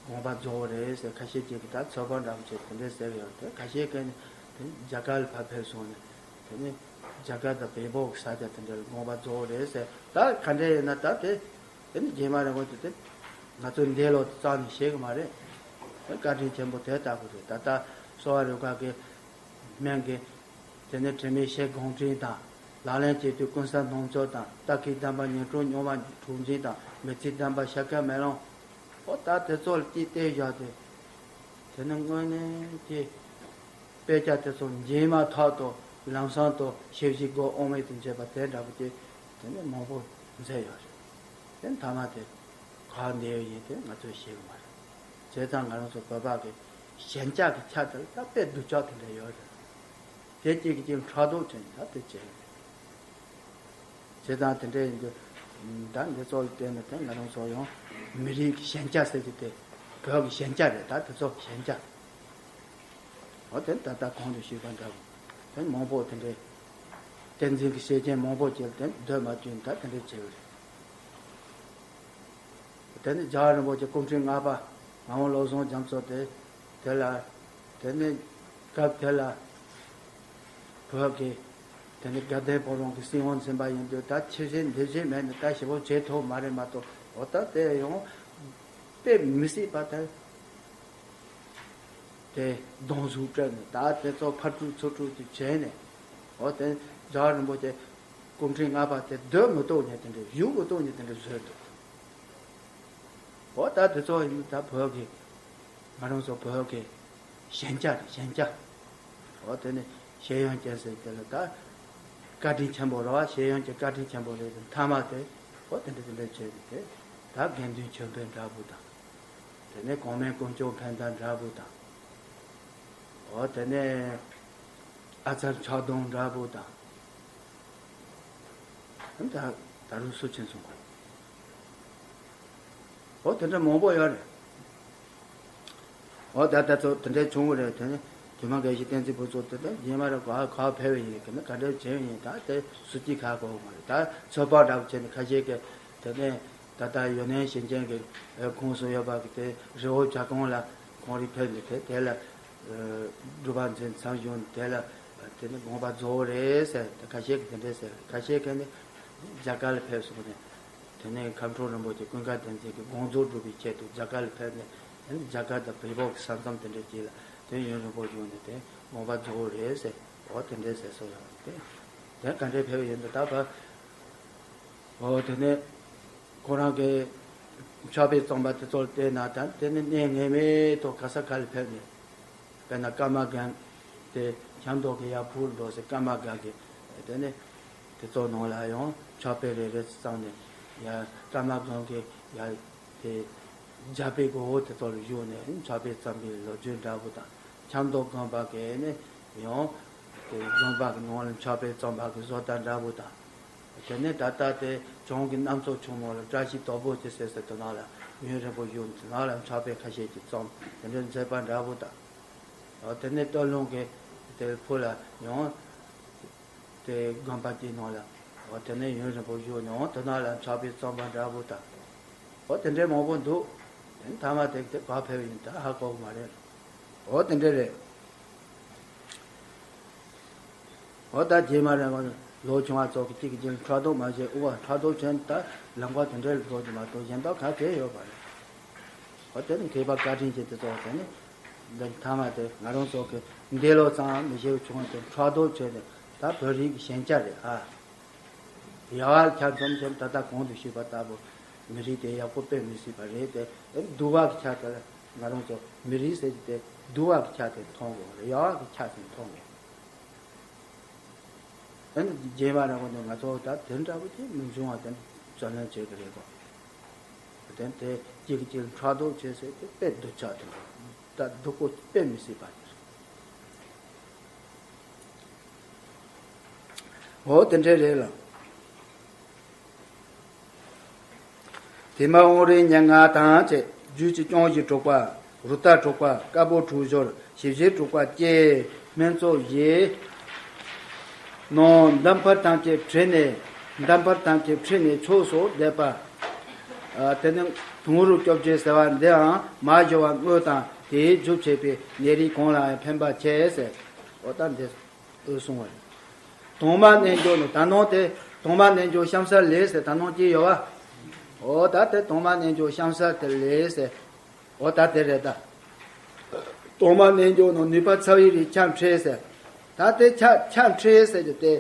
དགོངས་པ་རྫོགས་པ་རེད་ཟེར། ཁ་ཤས་ཅིག་གིས་ད་ཚོད་དཔག་འདྲ་པོ་བྱས་དེ་འདྲ་ཟེར་ཡོད་དེ། ཁ་ཤས་ཀྱིས་ནི་དེ་རྒྱ་གར་ལ་ཕར་ཕེབས་སོང་ནས་དེ་ནི་རྒྱ་གར་དང་བལ་པོ་གི་ས་ཆ་དེ་འདྲ་ལ་དགོངས་པ་རྫོགས་པ་རེད་ཟེར། ད་ག་འདྲ་ཡིན་ན་ད་དེ་དེ་ནི་རྗེས་མ་རིང་པོ་དེ་དེ་ང་ཚོ་འདས་ལོག་དེ་རྩ་ནས་ཤེས་གི་མ་རེད། དེ་བཀའ་དྲིན་ཆེན་པོ་དེ་ལྟ་བུ་རེད། ད་ལྟ་གསོ་བ་རིག་པ་གི་སྨན་གྱི་དེ་ནས་དྲི་མེད་ཞལ་གང་དྲིན་དང་། ལག་ལེན་བྱེད་དུས་ཀུན་གསལ་སྣང་ཚོར་དང་། རྟ་སྐད་གདམས་པ་ཉན་སྤྲོ་སྨྱུག་མ་གྲུ་འཛིན་དང་། མི་ཚེའི་གདམས་པ་ཤ་ཁ་མེ་ལོང་། འོ་ད་དེ་ཚོ་ལ་ཅིག་བལྟས་བཞག་དེ། དེ་ནི་དངོས་གནས་ཀྱི་དཔེ་ཆ་དེ་ཚོ་མཇལ་མ་ཐག་ཏུ་ལམ་སང་དུ་ཞེ་བཞི་སྒོ་དབང་མེད་དུ་འབྱེད་པ་དེ་འདྲ་པོ་ཅིག་དེ་ནི་མང་པོ་མཛད་ཡོད་རེད། དེ་མཐའ་མ་དེ་ག་འདས་ཡོད་ཡིན་དེ་ང་ཚོས་ཤེས་གི་མ་རེད། བྱས་ཙང་ང་རང་ཚོ་བོད་པ་གི་ཞེན་ཆགས་ཀྱི་ཆ་དེ་ལ་ད་དཔེ་སྡུག་ཅག་དེ་འདྲ་ཡོད་རེད། དེ་གཅིག་གིས་གཅིག་ཕྲག་དོག་བྱས་ནས་ད་དེ་བྱས་ཡོད་རེད། བྱས་ཙང་དེ་འདྲ་ཡིན་དུས་ད་འདི་ཚོ་ལ་བལྟས་ན་དེ་ང་རང་ཚོ་ཡང་མི་རིགས་ཀྱི་ཞེན་ཆགས་ཟེར་གྱི་དེ་བོད་ཀྱི་ཞེན་ཆགས་རེད། ད་དེ་ཚོ་ཞེན་ཆགས། འོ་དེ་ད་ལྟ་གོང་དུ་ཞུས་པ་འདྲ་བོ། དེ་མང་པོ་དེ་འདྲའི་བསྟན་འཛིན་གྱི་བཤད་རྐྱེན་མང་པོ་ཅིག་ལ་དེ་འདོད་མ་བཅུག་ད་དེ་འདྲའི་བྱས་པ་རེད། དེ་ནི་རྒྱལ་བ་རིན་པོ་ཆེ་སྐུ་ཕྲེང་ལྔ་པ་ངག་དབང་བློ་བཟང་རྒྱ་མཚོ་དེ་དེ་ལ་དེ་ནི་སྐབས་དེ་ལ་བོད་ཀྱི་དེ་ནི་དགའ་ལྡན་ཕོ་བྲང་གི་སྲིད་དབང་འཛིན་པ་ཡིན་དུས་ད་ཆེ་བཞེས་འདི་བཞེས་མེད་ནས་ད་ཞེ་པོ་བྱེད་ཐུབ་མ་རེད་མ་གཏོགས། འོ་ད་དེ་ཡང་དཔེ་མི་སྲིད་པ་དེ། དེ་སྡོང་གཟུགས་སྤྲད་ནས་ད་དེ་ཚོ་ཕར་དཀྲུག་ཚུར་དཀྲུག་ཅིག་བྱས་ནས། འོ་དེ་རྒྱལ་བ་རིན་པོ་ཆེ་སྐུ་ཕྲེང་ལྔ་པ་དེ་སྡོད་མི་ཐུབ་ནས་དེ་འདྲ་བཞུགས་མི་ཐུབ་ནས་དེ་འདྲ་བཟོས་འདུག་འོ་ད་དེ་ཚོ་ཡིན་ད་བོད་ཀྱི་ང་རང་ཚོ་བོད་ཀྱི་ཞེན་ཆགས་རེད། ཞེན་ཆགས། འོ་དེ་ནས་ཤེས་ཡོན་ཅན་ཟེར་དེ་ལ་ད་བཀའ་དྲིན་ཆེན་པོ་རེད་བ། ཤེས་ཡོན་གྱི་བཀའ་དྲིན་ཆེན་པོ་རེད། མཐའ་མ་དེ་འོ་དེ་འདྲ་དེ་འདྲ་བྱས་ཏེ་དེ་ད་དགེ་འདུན་ཆོས་འཕེལ་འདྲ་པོ་དང་། དེ་ནས་གོང་མའི་དཀོན་མཆོག་འཕན་ཟླ་འདྲ་པོ་དང་། འོ་དེ་ནས་ཨ་ཙར་ཕྱག་སྡོང་འདྲ་པོ་དང་། ད་ད་རུང་སུ་ཕྱིན་སོང་། འོ་དེ་འདྲ་མང་པོ་ཡོད་རེད། འོ་ད་ད་ཚོ་དེ་འདྲ་བྱུང་བ་རེད། དེ་ནས་དེ་མ་དགེ་བཤེས་བསྟན་འཛིན་ཕུན་ཚོགས་དེ་ད་རྗེས་མ་ར་ག་ག་ཕེབས་པ་ཡིན་གི་ན་ག་འདྲ་བྱས་པ་ཡིན་ད་དེ་སུ་གཅིག་ཧ་གོ་གི་མ་རེད། ད་ཚོད་དཔག་འདྲ་པོ་བྱས་ནས་ཁ་ཤས་ཀྱིས་དེ་ནས། ད་ལྟ་ཡོན་ནན་ཞིང་ཆེན་གྱི་ཁོངས་སུ་ཡོད་པ་གི་དེ་རི་བོ་བྱ་རྐང་ལ་ཁོང་རེ་ཕེབས་ནས་དེ་དེ་ལ་སྒྲུབ་པ་མཛད་མཚམས་བཞུགས་ནས་དེ་ལ་དེ་ནི་དགོངས་པ་རྫོགས་རེད་ཟེར། དེ་ཁ་ཤས་ཀྱིས་དེ་འདྲས་ཟེར། ཁ་ཤས་ཀྱིས་ནི་རྒྱ་གར་ལ་ཕེབས་སོང་ནས་དེ་ནས་ཁམས་སྤྲུལ་རིན་པོ་ཆེ་ཀུན་དགའ་བསྟན་འཛིན་གྱི་དགོངས་རྫོགས་སྒྲུབ་པའི་ཆེད་དུ་རྒྱ་གར་ལ་ཕེབས་ནས་དེ་ནི་རྒྱ་གར་དང་བལ་པོ་གི་ས་མཚམས་དེ་འདྲས་ཅིག་ལ་དེ་ཡུན་རིང་པོ་བཞུགས་ནས་དེ་དགོངས་པ་རྫོགས་རེད་ཟེར། འོ་དེ་འདྲས་ཟེར་སོང་ཡང་དེ་དེ་ག་འདྲས་ཕེབས་ཡོད་འདུག་ད་བ། འོ་དེ་ནས་ཁོ་རང་གི་ཕྱག་དཔེ་བརྩམས་པ་དེ་ཚོར་བལྟས་ན་ད་དེ་ནི་གནས་ངེས་མེད་དུ་ག་ས་ག་ལ་ཕེབས་ནས་དཔེར་ན་ཀརྨ་སྒང་དེ་ཤམ་ཐབས་ཀྱི་ཡར་ཕུར་འགྲོ་སའི་ཀརྨ་སྒང་གི་དེ་ནི་དེ་ཚོ་ནང་ལ་ཡང་ཕྱག་དཔེ་རེ་རེ་བརྩམས་ནས་ཡར་ཀརྨ་སྒང་གི་ཡར་དེ་རྒྱ་དཔེ་གོ་བོ་དེ་ཚོ་ལ་བཞུགས་ནས་ཕྱག་དཔེ་བརྩམས་པའི་ལོ་རྒྱུས་འདྲ་པོ་དང་ཤམ་ཐབས་དགོན་པ་གི་ནི་ཡང་ དེ་དགོན་པ་གི་ནང་ལ་ཕྱག་དཔེ་བརྩམས་པ་གི་བཟོ་ལྟ་འདྲ་པོ་དང་། དེ་ནས་ད་ལྟ་དེ་བྱང་གི་གནམ་མཚོ་ཆུང་ངུ་ལ་བཀྲ་ཤིས་དོག་པོ་ཅན་ཟེར་ཟེར་དེ་ནང་ལ་ཡུན་རིང་པོ་བཞུགས། དེ་ནང་ལ་ཕྱག་དཔེ་ཁ་ཤས་ཅིག་བརྩམས། དེ་འདྲའི་མཛད་པ་འདྲ་པོ་དང་། འོ་དེ་ནས་སྟོད་ལུང་གི་དེ་ཕུ་ལ་ཡང་དེ་དགོན་པ་དེའི་ནང་ལ། འོ་དེ་ནས་ཡུན་རིང་པོ་བཞུགས་ནས། འོ་དེ་ནང་ལ་ཕྱག་དཔེ་བརྩམས་པ་འདྲ་པོ་དང་། འོ་དེ་འདྲའི་མང་པོ་འདུག། དེ་ནས་མཐའ་མ་དེ་དེ་ག་ཕེབས་ཡིན་ད་ཧ་གོ་གི་མ་རེད། འོ་དེ་འདྲ་རེད། འོ་ད་རྗེས་མ་རེད། ང་ལོ་ཆུང་བ་ཚོ་གི་གཅིག་གིས་གཅིག་ཕྲག་དོག་མ་བྱེད། ཨུ་བ་ཕྲག་དོག་བྱས་ན་ད་ལམ་ཁ་དེ་འདྲའི་འགྲོ་རྒྱུ་མ་གཏོགས་གཞན་དག་ག་གེ་ཡོད་པ་རེད། འོ་དེ་ནི་མཁས་པ་བཀའ་དྲིན་ཅན་དེ་ཚོ་དེ་ནི་འདི་མཐའ་མ་དེ་ང་རང་ཚོ་གི་འདས་ལོ་ཙམ་མི་ཤེས་བྱུང་བ་དེ་ཕྲག་དོག་བྱས་ནས་ད་བོད་རིགས་ཀྱི་ཞན་ཆ་རེད་ཨ། ཡ་ཆ་འཛོམས་འཛོམས་ད་ལྟ་གོང་དུ་ཞུས་པ་ལྟ་བུ་མི་རིགས་དེ་ཡག་པོ་སྤེལ་མི་སྲིད་པ་རེད་དེ། སྡུག་པ་གི་ཆ་དེ་ལ་ང་རང་ཚོ་མི་རིགས་ཟེར་གྱི་དེ་སྡུག་པ་གི་ཆ་དེ་མཐོང་དགོས་རེད། ཡག་པ་གི་ཆ་དེ་མཐོང་དགོས། ཨ་ནི་རྗེས་མ་ར་བ་ནི་ང་ཚོ་ད་དེ་འདྲ་བོ་ཅིག་མི་འབྱུང་བ་དེ་བརྩོན་ལེན་བྱེད་ཀྱི་རེད་གོ། དེ་དེ་གཅིག་གིས་གཅིག་ཕྲག་དོག་བྱེད་ཟེར་དེ་དཔེ་སྡུག་ཆགས་དེ་འདྲ་ད་སྡུག་པོ་དཔེ་མི་སྲིད་པ་དེ་རེད། འོ་དེ་འདྲ་རེད་ལ། དེ་མ་དབང་རིས་ཉེར་ལྔ་དང་བཅས། རྒྱུད་ཀྱི་རྐྱང་བཞི་དྲུག་པ། རུ་ཏྲ་དྲུག་པ། དཀར་པོ་དྲུག་སྦྱོར་ཞི་བྱེད་དྲུག་པ་བཅས་སྨན་གཙོ་བཞི། ནང་འདམ་བར་ཐམས་ཅད་བྲིས་ནས། འདམ་བར་ཐམས་ཅད་བྲིས་ནས་ཕྱོགས་སུ་བསྡེབས་པ། ཨ་དེ་ནི་དུང་རུ་སྐྱོབ་བྱེད་ཟེར་བ་འདིའང་མ་ཞུ་བ་དངོས་དང་དེའི་རྒྱུ་བྱེད་པའི་ནད་རིགས་གང་ལའང་ཕན་པར་བྱེད་ཟེར། འོ་ད་འདི། ཨོ་གསུང་བ་རེད། དྭངས་མ་རྣལ་འབྱོར་ནོ། ད་ནང་དེ་དྭངས་མ་རྣལ་འབྱོར་གཤམ་གསལ་ལས་ཟེར་ད་ནང་གཅིག་ཡོད་བ། ཨོ་ད་དེ་དྭངས་མ་རྣལ་འབྱོར་གཤམ་གསལ་དེ་ལས་ཟེར། ཨོ་ད་དེ་རེད་ད། དྭངས་མ་རྣལ་འབྱོར་ནོ་ནུས་པ་ཚ་བའི་རིགས་ཆ་འཕྲད་ཟེར། ད་དེ་ཆ་ཆ་འཕྲད་ཟེར་རྒྱུ་དེ།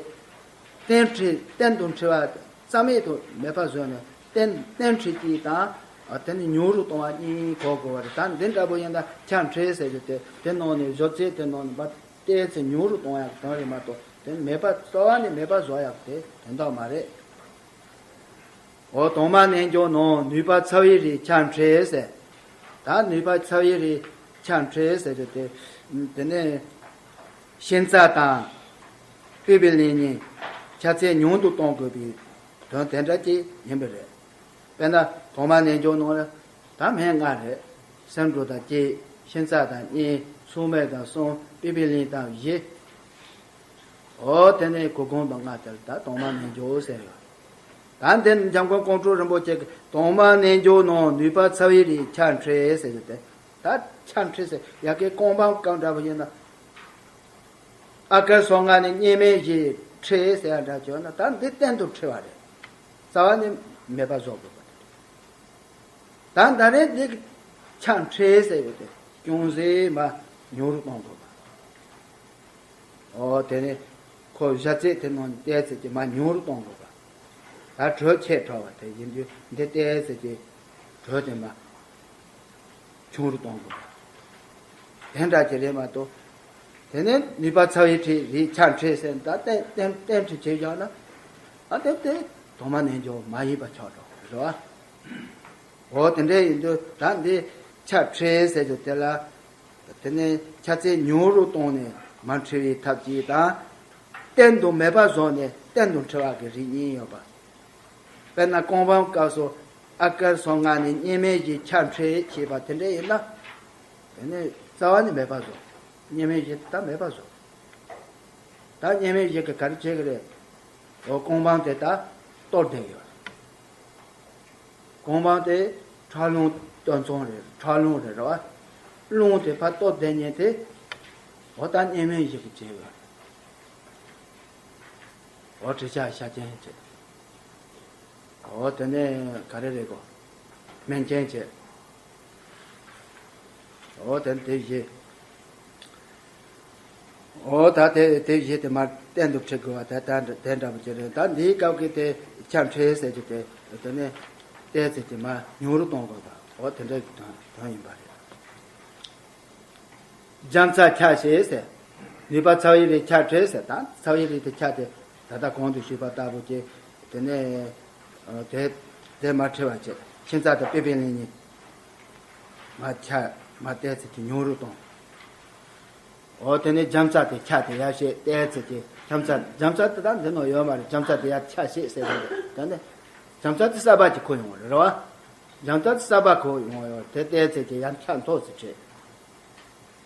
གཏན་འཕྲད་གཏན་དུ་འཕྲད་པ་རྩ་མེད་དུ་མེད་པ་བཟོས་ནས་གཏན་གཏན་འཕྲད་ཀྱི་དང་། ཨ་དེ་ནི་ཉུང་རུ་གཏོང་བ་གཉིས་གོ་དགོས་པ་རེད། ད་འདི་འདྲ་པོ་ཡིན་ད་ཆ་འཕྲད་ཟེར་རྒྱུ་དེ་དེ་ནང་ནས་བཟོ་རྩལ་དེ་ནང་ནས་མ། བལྟས་ཚེ་ཉུང་རུ་གཏོང་ཡག་དོན་རེད་མ་གཏོགས་དེ་མེད་པ་རྩ་བ་ནས་མེད་པ་བཟོ་ཡག་དེ་དོན་དག་མ་རེད། འོ་དྭངས་མ་རྣལ་འབྱོར་ནང་ནུས་པ་ཚ་བའི་རིགས་ཆ་འཕྲད་ཟེར། ད་ནུས་པ་ཚ་བའི་རིགས་ཆ་འཕྲད་ཟེར་རྒྱུ་དེ། དེ་ནས་ཤིང་རྩ་དང་པི་པི་ལིང་གཉིས་ཆ་ཚད་ཉུང་དུ་གཏོང་དགོས་པའི་དོན་དེ་འདྲ་ཅིག་ཡིན་པ་རེད། དཔེར་ན་དྭངས་མ་རྣལ་འབྱོར་ནང་ལ་ད་སྨན་ལྔ་རེད། སེམས་འགྲོ་དང་གཅིག་ཤིང་རྩ་དང་གཉིས། སྲུང་མ་དང་གསུམ། པི་པི་ལིང་དང་བཞི། འོ་དེ་ནས་གུར་གུམ་དང་ལྔ་དེར་ད་དྭངས་མ་རྣལ་འབྱོར་ཟེར་ཡོད། ད་འདི་འཇམ་མགོན་ཀོང་སྤྲུལ་རིན་པོ་ཆེ་གི་དྭངས་མ་རྣལ་འབྱོར་ནང་ནུས་པ་ཚ་བའི་རིགས་ཆ་འཕྲད་ཟེར་ཡོད་དེ། ད་ཆ་འཕྲད་ཟེར་ཡ་གི་ཀོང་པང་སྐབས་འདྲ་པོ་ཡིན་ན། ཨ་ཀར་སོ་ལྔ་ནས་གཉིས་སྨན་བཞི་འཕྲད་ཟེར་ཡ་འདྲ་བྱུང་ན་ད་འདི་གཏན་དུ་འཕྲད་པ་རེད། རྩ་བ་ནས་མེད་པ་བཟོ་དགོས་པ་རེད། ད་ད་རེས་འདི་ཆ་འཕྲད་ཟེར་ཡོད་དེ་ཅུང་ཟད་མར་ཉུང་རུ་གཏོང་དགོས་པ། ཨོ་དེ་ནས་ཁོ་བཞག་ཚད་དེ་ནང་བལྟས་ཚད་ཀྱི་མར་ཉུང་རུ་གཏོང་དགོས་པ། ད་དྲོད་ཆེ་དྲགས་པ་དེ་ཡིན་དུས་འདི་བལྟས་ཚད་ཀྱི་དྲོད་དེ་མར་ཆུང་རུ་གཏོང་དགོས་པ། དེ་འདྲ་ཅིག་རེད་མ་གཏོགས། དེ་ནས་ནུས་པ་ཚ་བའི་ཁྲིད་རིགས་ཆ་འཕྲད་ཟེར་ད་གཏན་གཏན་གཏན་འཁྲི་བྱས་བཞག་ན། ཨ་དེ་དེ་དྭངས་མ་རྣལ་འབྱོར་མ་ཡིན་པ་ཆགས་འགྲོ་རེད་བ། འོ་དེ་འདྲ་ཡིན་དུས་ད་འདི་ཆ་འཕྲད་ཟེར་རྒྱུ་དེ་ལ། དེ་ནས་ཆ་ཚད་ཉུང་རུ་བཏང་ནས་མར་འཕྲི་བའི་ཐབས་ཀྱིས་དང་། གཏན་དུ་མེད་པ་བཟོས་ནས་གཏན་དུ་འཕྲི་བ་གི་རིགས་གཉིས་ཡོད་པ། དཔེར་ན་ཀོང་པང་སྐབས་སུ་ཨ་ཀར་སོ་ལྔ་ནས་གཉིས་སྨན་བཞི་ཆ་འཕྲད་ཅེས་པ་དེ་འདྲ་ཡིན་ན། དེ་ནས་རྩ་བ་ནས་མེད་པ་བཟོ། གཉིས་སྨན་བཞི་ད་མེད་པ་བཟོ། ད་གཉིས་སྨན་བཞི་གི་ག་རེ་བྱེད་ཀྱི་རེད། འོ་ཀོང་པང་དེ་ད་གཏོར་བསྡད་ཡོད། ཀོང་པང་དེ་ཁྲག་རླུང་སྟོད་འཚངས་རེད། ཁྲག་རླུང་རེད་རེད་བ། རླུང་དེ་ཕར་གཏོར་བསྡད་མཁན་དེ། འོ་ད་གཉིས་སྨན་བཞི་གི་བྱེད་ཡོད། འོ་དྲི་ཆབ་ཤ་ཆེན་བྱེད། འོ་དེ་ནས་ག་རེ་རེད་གོ། སྨན་ཆེན་བྱེད། འོ་དེ་དེ་བཞི། འོ་ད་དེ་དེ་བཞི་དེ་མར་གཏན་དུ་འཁྲི་དགོས་པ་དེ་ད་དེ་འདྲ་པོ་ཅིག་རེད། ད་འདིའི་སྐབས་ཀྱི་དེ་ཆ་འཕྲད་ཟེར་རྒྱུ་དེ་དེ་ནས་བལྟས་ཚེ་དེ་མར་ཉུང་རུ་གཏོང་དགོས་པ། འོ་དེ་འདྲ་གི་དོན་དོན་ཡིན་པ་རེད། རྒྱ་མཚོ་ཆ་ཞེས་ཟེར། ནུས་པ་ཚ་བའི་རིགས་ཆ་འཕྲད་ཟེར། ད་ཚ་བའི་རིགས་དེ་ཆ་དེ་ད་ལྟ་གོང་དུ་ཞུས་པ་ལྟ་བུ་ཅིག་དེ་ནས་དེ་དེ་མར་འཕྲི་བ་བྱེད། ཤིང་རྩ་དང་པི་པི་ལིང་གཉིས། མར་ཆ་མར་བལྟས་ཚེ་དེ་ཉུང་རུ་གཏོང་། འོ་དེ་ནས་རྒྱ་མཚོ་དེ་ཆ་དེ་ཡར་བཤད་བལྟས་ཚེ་དེ་རྒྱ་མཚོ་རྒྱ་མཚོ་དེ་ད་འདི་ནང་ཡོད་མ་རེད། རྒྱ་མཚོ་དེ་ཡར་ཆ་བཤད་ཟེར་གི་འདུག་དེ་ནས་རྒྱ་མཚོ་དེ་གསར་པ་ཅིག་ཁོ་ཡོང་བ་རེད་རེད་བ། རྒྱ་མཚོ་དེ་གསར་པ་ཁོ་ཡོང་བ་ཡོད་དེ་བལྟས་ཚེ་དེ་ཡར་ཆ་མཐོ་སུ་བྱས།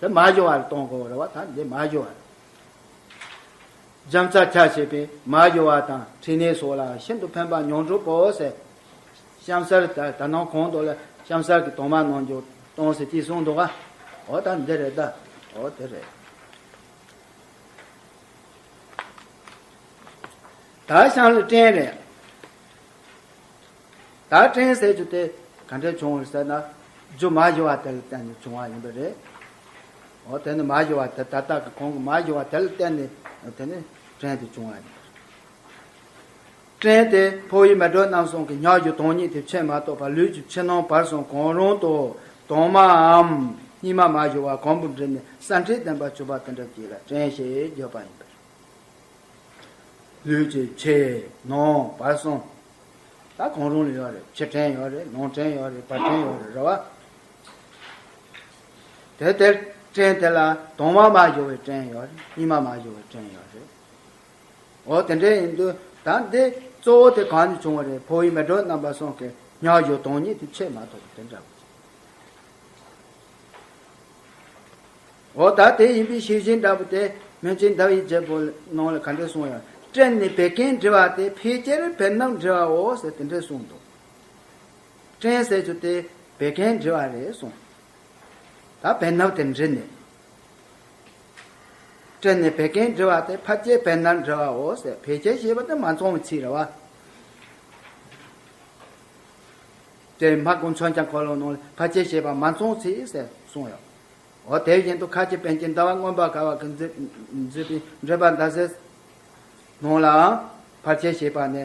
དེ་མ་ཞུ་བ་ལ་གཏོང་དགོས་རེད་བ། ད་འདི་མ་ཞུ་བ་རེད། རྒྱ་མཚོ་ཆ་བྱས་པའི་མ་ཞུ་བ་དང་ཕྲིན་ལས་སོགས་ལ་ཤིན་ཏུ་ཕན་པ་མྱོང་གྲུབ་བོ་ཟེར། གཤམ་གསལ་ད་ད་ནང་གོང་དུ་ལ་གཤམ་གསལ་གྱི་དོན་མ་གནང་རྒྱུ་གཏོང་ཟེར་ཅིག་གསུངས་འདུག་ག་འོ་ད་འདི་རེད་ད། འོ་དེ་རེད། ད་གཤམ་ལ་སྤྲིན་རེད། ད་སྤྲིན་ཟེར་རྒྱུ་དེ་ག་འདྲས་བྱུང་བ་ཟེར་ན། རྒྱུ་མ་ཞུ་བ་དེ་ལ་བརྟེན་ནས་བྱུང་བ་ཡིན་པ་རེད། འོ་དེ་ནི་མ་ཞུ་བ་དེ་ད་ལྟ་གི་གོང་གི་མ་ཞུ་བ་དེ་ལ་བརྟེན་ནས་དེ་ནི་སྤྲིན་དེ་བྱུང་བ་ཡིན་པ་རེད། སྤྲིན་དེ་འཕོ་བའི་མེ་སྒྲོན་རྣམ་གསུམ་གྱི་མྱང་བརྒྱུད་དོན་གཉིས་དེ་ཕྱིར་མ་གཏོགས་པ་ལུས་ཀྱི་ཕྱི་ནང་བར་གསུམ་གང་རུང་དུ་དྭངས་མའམ་སྙིགས་མ་མ་ཞུ་བ་གང་པོར་འདྲེས་ནས་སྲ་མཁྲེགས་ལྡན་པར་གྱུར་པ་དེ་འདྲ་ཅིག་ལ་སྤྲིན་ཞེས་བརྗོད་པ་ཡིན་པ་རེད། ལུས་ཀྱི་ཕྱི་ནང་བར་གསུམ། ད་གང་རུང་ལ་ཡོད་རེད། ཕྱི་སྤྲིན་ཡོད་རེད། ནང་སྤྲིན་ཡོད་རེད། བར་སྤྲིན་ཡོད་རེད། རེད་བ། དེ་དེར་སྤྲིན་དེ་ལ་དྭངས་མ་མ་ཞུ་བའི་སྤྲིན་ཡོད་རེད། སྙིགས་མ་མ་ཞུ་བའི་སྤྲིན་ཡོད་རེད། འོ་དེ་འདྲ་ཡིན་དུས་ད་འདི་གཙོ་བོ་དེ་གང་ནས་བྱུང་བ་རེད། འཕོ་བའི་མེ་སྒྲོན་རྣམ་པ་གསུམ་གྱི་མྱང་བརྒྱུད་དོན་གཉིས་དེ་ཕྱིར་མ་གཏོགས་པ་དེ་འདྲ་བ་ཅིག་འོ་ད་དེ་ཡིན་པའི་ཤེས་བཞིན་འདྲ་པོ་དེ་སྨོན་ཆེན་ཟླ་བའི་རྒྱལ་པོ་ནང་ལ་ག་འདྲ་གསུངས་ཡོད། སྤྲིན་ནི་བད་ཀན་འདྲི་བ་སྟེ་ཕལ་ཆེར་བེར་ནག་འདྲི་བའོ་ཟེར་དེ་འདྲ་གསུངས་འདུག་སྤྲིན་ཟེར་རྒྱུ་དེ་བད་ཀན་འདྲི་བ་རེད་གསུངས། ད་བེར་ནག་དེ་འདྲི་ནས། སྤྲིན་ནི་བད་ཀན་འདྲི་བ་སྟེ་ཕལ་ཆེར་བེར་ནག་འདྲི་བའོ་ཟེར། ཕལ་ཆེར་ཞེས་པ་དེ་མ་ཚང་བའི་ཚིག་རེད་བ། དེ་མ་ཀུན་མཚོན་བྱ་འཁོར་ལོ་ནང་ལ་ཕལ་ཆེར་ཞེས་པ་མ་ཚང་ཚིག་ཟེར་གསུངས་ཡོད། འོ་དེ་བཞིན་དུ་ཁ་ཆེ་པཎ་ཆེན་ཟླ་བ་མངོན་པར་དགའ་བ་གིས་མཛད་པའི་འགྲེལ་པ་མདའ་གསལ་ནང་ལའང་ཕལ་ཆེར་ཞེས་པ་ནི་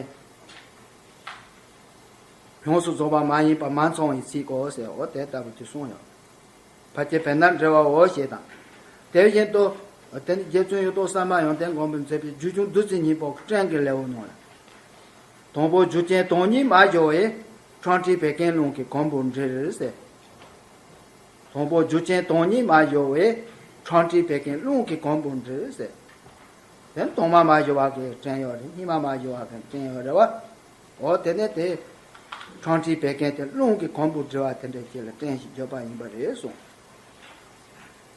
ཡོངས་སུ་རྫོགས་པ་མ་ཡིན་པ་མ་ཚང་བའི་ཚིག་གོ་ཟེར། འོ་དེ་ལྟ་བུ་ཅིག་གསུངས་ཡོད། ཕལ་ཆེར་བེར་ནག་འདྲི་བའོ་ཞེས་དང་། དེ་བཞིན་དུ་དེ་ནི་རྗེ་བཙུན་གཡུ་ཐོག་གསར་མ་ཡོན་ཏན་མགོན་པོས་མཛད་པའི་རྒྱུད་གཞུང་བདུད་རྩི་སྙིང་པོ་སྤྲིན་གྱི་ལེའུ་ནང་ལ། དང་པོ་རྒྱུ་ཅན་དོན་གཉིས་མ་ཞུ་བས། ཁྲག་མཁྲིས་བད་ཀན་རླུང་གིས་གང་པོར་འདྲིར་ཟེར། དང་པོ་རྒྱུ་ཅན་དོན་གཉིས་མ་ཞུ་བས། ཁྲག་མཁྲིས་བད་ཀན་རླུང་གིས་གང་པོར་འདྲིར་ཟེར། དེ་ནི་དྭངས་མ་མ་ཞུ་བ་གི་སྤྲིན་ཡོད་རེད། སྙིགས་མ་མ་ཞུ་བ་གི་སྤྲིན་ཡོད་རེད་བ། འོ་དེ་ནས་དེ་ཁྲག་མཁྲིས་བད་ཀན་དེ་རླུང་གིས་གང་པོར་འདྲི་བ་དེ་འདྲ་ཅིག་ལ་སྤྲིན་ཞེས་བརྗོད་པ་ཡིན་པ་རེད་གསུངས།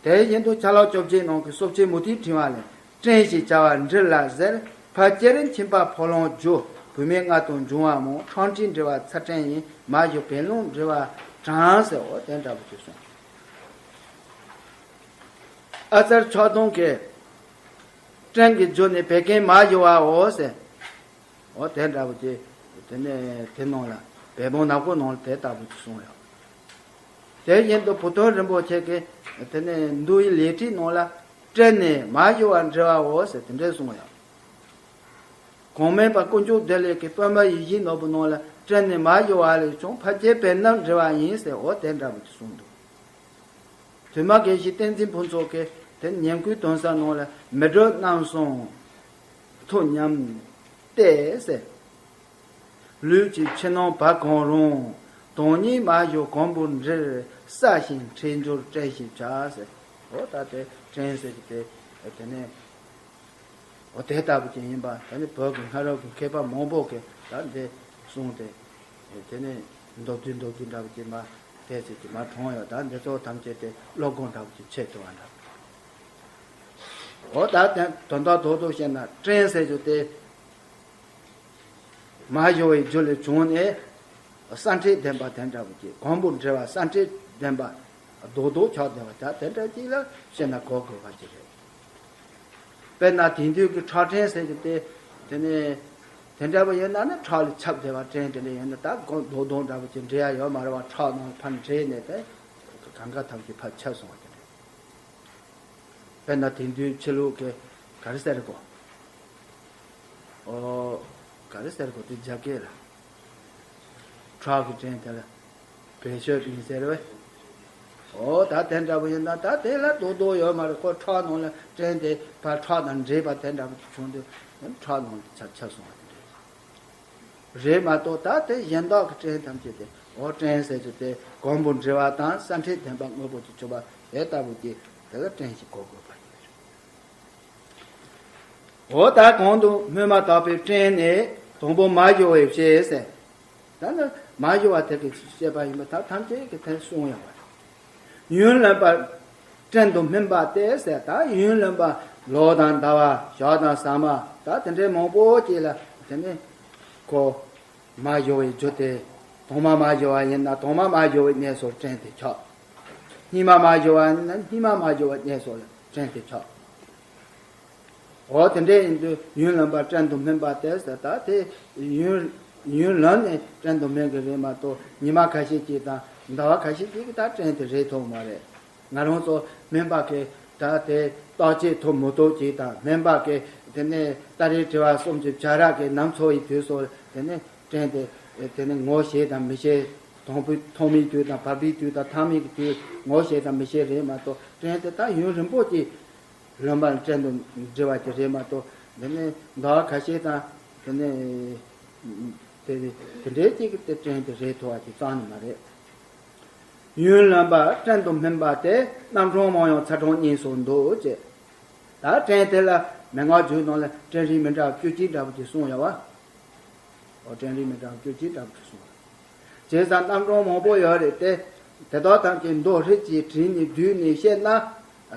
དེ་བཞིན་དུ་ཆ་ལག་བཅོ་བརྒྱད་ནང་གི་སོ་བཅོས་མུ་ཏིག་ཕྲེང་བ་ལས། སྤྲིན་ཞེས་བྱ་བ་འདྲིར་ལ་ཟེར། ཕལ་ཆེར་མཆིན་པ་ཕོ་ལོང་རྒྱུ། བུད་མེད་ལྔ་དང་འབྱུང་བ་མང་། ཁྲག་མཁྲིས་འདྲི་བ་ཚ་སྤྲིན་ཡིན། མ་ཞུ་བད་རླུང་འདྲི་བ་གྲང་ཟེར། འོ་དེ་འདྲ་བོ་ཅིག་གསུངས། ཨ་ཙར་ཕྱག་སྟོང་གིས། སྤྲིན་གྱི་རྒྱུ་ནི་བད་ཀན་མ་ཞུ་བའོ་ཟེར། འོ་དེ་འདྲ་བོ་ཅིག་དེ་ནས་དེ་ནང་ལ་བད་བོང་ནག་པོ་ནང་ལ་དེ་ལྟ་བུ་ཅིག་གསུངས་ཡོད། དེ་བཞིན་དུ་བུ་སྟོན་རིན་པོ་ཆེ་གིས་དེ་ནས་འདུལ་བའི་ལས་ཁྲིད་ནང་ལ་སྤྲིན་ནི་མ་ཞུ་བ་འདྲི་བའོ་ཟེར་དེ་འདྲ་གསུངས་ཡོད། གོང་མའི་བར་དཀོན་མཆོག་བདེ་ལེགས་ཀྱི་པདྨ་ཡིད་བཞིན་ནོར་བུ་ནང་ལ་སྤྲིན་ནི་མ་ཞུ་བ་ལས་བྱུང་། ཕལ་ཆེར་བེར་ནག་འདྲི་བ་ཡིན་ཟེར། འོ་དེ་འདྲ་བོ་ཅིག་གསུངས་འདུག་དོན་མ་དགེ་བཤེས་བསྟན་འཛིན་ཕུན་ཚོགས་ཀྱིས་དེ་ཉིང་ཁུའི་དོན་གསལ་ནང་ལ་མེ་སྒྲོན་རྣམ་གསུམ་ཐུགས་ཉམས་ཏེ་ཟེར། ལུས་ཀྱི་ཕྱི་ནང་བར་གང་རུང་། དོན་གཉིས་མ་ཞུ་གང་པོར་འདྲིར། སྲ་ཞིང་མཁྲེགས་འགྱུར་སྤྲིན་ཞེས་བྱ་ཟེར། འོ་ད་དེ་སྤྲིན་ཟེར་གྱི་དེ་དེ་ནས། འོ་དེ་ལྟ་བུ་ཅིག་ཡིན་པ་དེ་ནི་བོད་ཀྱི་སྔ་རབས་ཀྱི་མཁས་པ་མང་པོ་གིས་ད་འདི་གསུངས་ཏེ། དེ་ནས་མདོར་བསྡུས་མདོར་བསྡུས་འདྲ་བོ་ཅིག་མ་དེ་ཚོ་ཅིག་མ་བགྲངས་ཡོད། ད་འདི་ཚོ་ཐམས་ཅད་དེ་སློབ་དགོངས་འདྲ་བོ་ཅིག་ཆེད་དུ་བ་འདྲ་བོ། འོ་ད་དེ་དོན་དག་རྡོག་རྡོག་བཤད་ན་སྤྲིན་ཟེར་རྒྱུ་དེ། མ་ཞུ་བའི་རྒྱུ་ལས་བྱུང་ནས། སྲ་མཁྲེགས་ལྡན་པ་དེ་འདྲ་བོ་ཅིག་གང་པོར་འདྲིར་བ་སྲ་མཁྲེགས་ལྡན་པ། རྡོག་རྡོག་ཆགས་བསྡད་པ་ད་དེ་འདྲ་ཅིག་ལ་བཤད་ན་གོ་དགོས་པ་ཅིག་རེད། དཔེར་ན་དེང་དུས་ཀྱི་ཁྲག་སྤྲིན་ཟེར་གྱི་དེ། དེ་ནས་དེ་འདྲ་བོ་ཡིན་ན་ནི་ཁྲག་ལ་ཁྱབ་བསྡད་པ་སྤྲིན་དེ་འདྲ་ཡིན་ན་ད་གང་རྡོག་རྡོག་འདྲ་བོ་ཅིག་འདྲེ་ཡ་ཡོད་མ་རེད་བ། ཁྲག་ནང་ལ་ཕར་འདྲེས་ནས་དེ་གང་ག་ཐམས་ཅད་ཕར་ཁྱབ་སོང་བ་དེ་འདྲ། དཔེར་ན་དེང་དུས་ཕྱི་ལུགས་ཀྱི་ག་རེ་ཟེར་གོ། ཨོ། ག་རེ་ཟེར་གོ་དེ་རྒྱ་སྐད་ལ། ཁྲག་གི་སྤྲིན་དེ་ལ། བེ་ཤོད་ཡིན་ཟེར་བས། ཨོ་ད་དེ་འདྲ་བོ་ཡིན་ན་ད་དེ་ལ་རྡོག་རྡོག་ཡོད་མ་རེད། ཁོ་ཁྲག་ནང་ལ་སྤྲིན་དེ་ཕར་ཁྲག་དང་འདྲེས་པ་དེ་འདྲ་བོ་བྱུང་དུས་ཁྲག་ནང་ལ་ཁྱབ་ཁྱབ་སོང་བ་དེ་འདྲ་རེད་མ་གཏོགས། ད་དེ་གཞན་དག་གི་སྤྲིན་ཐམས་ཅད་དེ་ཨོ་སྤྲིན་ཟེར་རྒྱུ་དེ་གང་པོར་འདྲིར་བ་དང་སྲ་མཁྲེགས་ལྡན་པ་དངོས་པོ་དེ་གྱུར་པ་དེ་ལྟ་བུ་དེ་དེ་ལ་སྤྲིན་ཞེས་གོ་དགོས་པ་ཡིན། འོ་ད་གོང་དུ་སྨོན་མ་དག་པའི་སྤྲིན་ནི་དང་པོ་མ་ཞུ་བའི་བཤད་ཟེར། ད་ནི་མ་ཞུ་བ་དེ་གི་བཤད་པ་ཡིན་པ་ད་ཐམས་ཅད་ཀྱི་དེ་གསུང་ཡོང་བ་རེད། ཡུན་རིང་པར་སྤྲིན་དུ་སྨིན་པ་སྟེ་ཟེར། ད་ཡུན་རིང་པ་ལོ་དང་ཟླ་བ་ཞག་དང་ཟ་མ་ད་དེ་འདྲའི་མང་པོ་ཅིག་ལ་དེ་ནི་ཁོ་མ་ཞུ་བའི་རྒྱུ་དེ། དང་མ་མ་ཞུ་བ་ཡིན་ན་དང་མ་མ་ཞུ་བའི་གནས་སུ་སྤྲིན་དེ་ཆགས། སྙིགས་མ་མ་ཞུ་བ་ཡིན་ན་སྙིགས་མ་མ་ཞུ་བའི་གནས་སུ་སྤྲིན་དེ་ཆགས། འོ་དེ་འདྲ་ཡིན་དུས་ཡུན་རིང་པར་སྤྲིན་དུ་སྨིན་པ་སྟེ་ཟེར། ད་དེ་ཡུན་ཡུན་རིང་ནས་སྤྲིན་དུ་སྨིན་གི་རེད་མ་གཏོགས་ཉི་མ་ཁ་ཤས་ཅིག་དང་ཟླ་བ་ཁ་ཤས་ཅིག་གིས་ད་སྤྲིན་དེ་རེག་ཐུབ་མ་རེད། ང་རང་ཚོ་སྨན་པ་གིས་ད་དེ་བརྟག་དཔྱད་ཐུབ་མི་ཐུབ་ཅིག་དང་སྨན་པ་གིས་དེ་ནས་ཏཱ་རེ་དྲི་བ་གསུམ་གྱི་བྱ་ར་གི་ནམ་འཚོ་བའི་དུས་སུ་དེ་ནས་སྤྲིན་དེ་དེ་ནས་ངོ་ཤེས་དང་མི་ཤེས། དང་པོའི་ཐོག་མའི་དུས་དང་བར་པའི་དུས་དང་ཐ་མའི་དུས་ངོ་ཤེས་དང་མི་ཤེས་རེད་མ་གཏོགས་སྤྲིན་དེ་ད་ཡུན་རིང་པོ་ཅིག་ལོན་པར་སྤྲིན་དུ་འགྲིལ་བ་ཅིག་རེད་མ་གཏོགས་འདི་ནི་ཟླ་བ་ཁ་ཤས་དང་དེ་ནི་དེ་དེ་འདྲའི་ཅིག་གི་དེ་སྤྲིན་དེ་རེག་ཐུབ་པ་ཅིག་རྩ་ནས་མ་རེད། ཡུན་ལོན་པར་སྤྲིན་དུ་སྨིན་པ་སྟེ་རྣམ་གྲངས་མང་ཡང་ཚ་གྲང་གཉིས་སུ་འདུ་བྱེད། ད་སྤྲིན་དེ་ལ་མན་ངག་རྒྱུད་ནང་ལ་སྤྲིན་རིས་མི་འདྲ་བ་བཅུ་གཅིག་འདྲ་བོ་ཅིག་གསུངས་ཡོད་པ། འོ་སྤྲིན་རིས་མི་འདྲ་བ་བཅུ་གཅིག་འདྲ་བོ་ཅིག་གསུངས་ཡོད། བྱས་ཙང་རྣམ་གྲངས་མང་པོ་ཡོད་རེད་དེ། དེ་དག་ཐམས་ཅད་མདོ་ཧྲིལ་གྱིས་བྲིས་ནས་བསྡུས་ནས་བཤད་ན།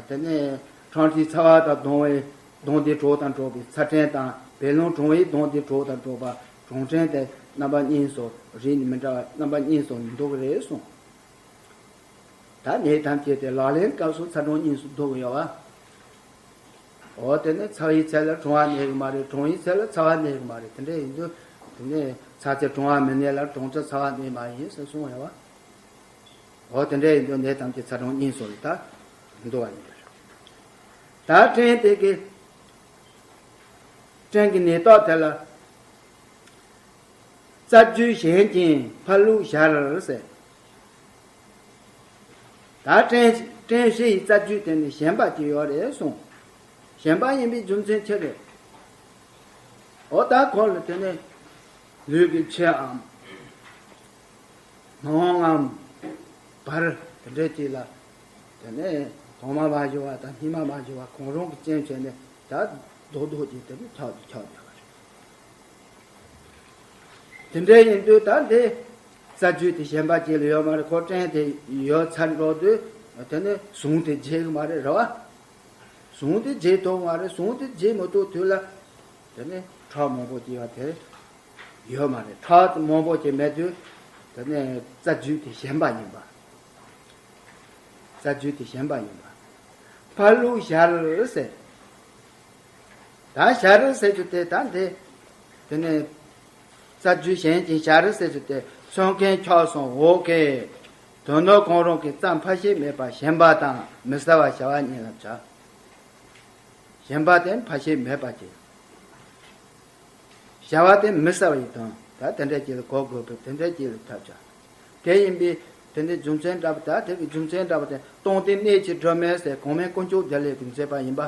དེ་ནས་ཁྲག་མཁྲིས་ཚ་བ་དང་གདུང་བའི་གདུང་དེ་གྲོགས་དང་གྲོགས་པའི་ཚ་སྤྲིན་དང་བད་ལོང་གྲང་བའི་གདུང་དེ་གྲོགས་དང་གྲོགས་པ་གྲང་སྤྲིན་དེ་རྣམ་པ་གཉིས་སུ་རིས་ནི་མི་འདྲ་བ་རྣམ་པ་གཉིས་སུ་འདུ་གི་རེད་གསུངས། ད་ནད་ཐམས་ཅད་དེ་ལག་ལེན་སྐབས་སུ་ཚ་གྲང་གཉིས་སུ་འདུ་གི་ཡོད་པ། འོ་དེ་ནས་ཚ་བའི་ཚད་ལ་གྲང་བ་གནས་གི་མ་རེད། གྲང་བའི་ཚད་ལ་ཚ་བ་གནས་གི་མ་རེད། དེ་འདྲ་ཡིན་དུས་དེ་ནས་ཚ་ཚད་གྲང་བ་མི་གནས་ལ་གྲང་ཚད་ཚ་བ་གནས་མ་ཡིན་ཟེར་གསུངས་ཡོད་པ། འོ་དེ་འདྲ་ཡིན་དུས་ནད་ཐམས་ཅད་ཚ་གྲང་གཉིས་སུ་ལ་ད་འདུ་བ་ཡིན་པ་རེད། ད་སྤྲིན་དེ་གི་སྤྲིན་གྱི་ནད་རྟགས་དེ་ལ། རྩ་རྒྱུས་གཞན་གྱིས་ཕར་བླུགས་ཞར་ཟེར། ད་སྤྲིན་སྤྲིན་བཞི་ཡི་རྩ་རྒྱུས་དེ་ནི་ཞེན་པ་ཅིག་ཡོད་རེད་གསུངས། ཞེན་པ་ཡིན་པའི་རྒྱུ་མཚན་ཅི་རེད། འོ་ད་ཁོ་ལ་དེ་ནི་ལུས་ཀྱི་ཕྱིའམ་ནང་ངམ་བར་དེ་འདྲ་ཅིག་ལ་དེ་ནི་དང་མ་མ་བཞུ་བ་དང་སྙིགས་མ་མ་བཞུ་བ་གང་རུང་གི་རྐྱེན་བྱས་ནས་ད་རྡོག་རྡོག་ཅིག་དེ་ནི་ཆགས་ཆགས་བསྡད་པ་རེད། དེ་འདྲ་ཡིན་དུས་ད་འདི་རྩ་རྒྱུས་དེ་ཞེན་པ་ཅིག་ལ་ཡོད་མ་རེད། ཁོ་སྤྲིན་དེ་ཡོད་ཚར་འགྲོ་དུས་དེ་ནི་ཟུངས་དེ་རྒྱས་གི་མ་རེད་རེད་བ། ཟུངས་དེ་རྒྱས་ཐུབ་མ་རེད། ཟུངས་དེ་རྒྱས་མི་ཐུབ་དུས་ལ་དེ་ནི་ཁྲག་མང་པོ་སྐྱེ་བ་དེ་ཡོད་མ་རེད། ཁྲག་མང་པོ་སྐྱེ་མེད་དུས་དེ་ནི་རྩ་རྒྱུས་དེ་ཞེན་པ་ཡིན་པ། རྩ་རྒྱུས་དེ་ཞེན་པ་ཡིན་པ། ཕར་བླུགས་ཞར་ཟེར། ད་ཞར་ཟེར་རྒྱུ་དེ་ད་འདི། དེ་ནས་རྩ་རྒྱུས་གཞན་གྱིས་ཞར་ཟེར་རྒྱུ་དེ་ཚོན་ཁན་ཁྱག་སོང་འོག་གི་དོན་དག་གང་རུང་གི་རྩ་འཕར་ཤེས་མེད་པ་ཞེན་པ་དང་མི་གསལ་བ་བྱ་བ་གཉིས་ལ་བྱ། ཞེན་པ་དེ་འཕར་ཤེས་མེད་པ་ཅིག་བྱ་བ་དེ་མི་གསལ་བ་ཡི་དོན་ད་དེ་འདྲ་ཅིག་ལ་གོ་དགོས་པས་དེ་འདྲ་ཅིག་ལ་ཐབས་བྱ། དེ་ཡིན་པས་དེ་འདྲའི་རྒྱུ་མཚན་འདྲ་པོ་ད་དེ་གི་རྒྱུ་མཚན་འདྲ་པོ་དེ་སྟོང་ཐུན་གནད་ཀྱི་སྒྲོན་མེ་ཟེར་གོང་མའི་དཀོན་མཆོག་བདེ་ལེགས་ཀྱིས་མཛད་པ་ཡིན་པ།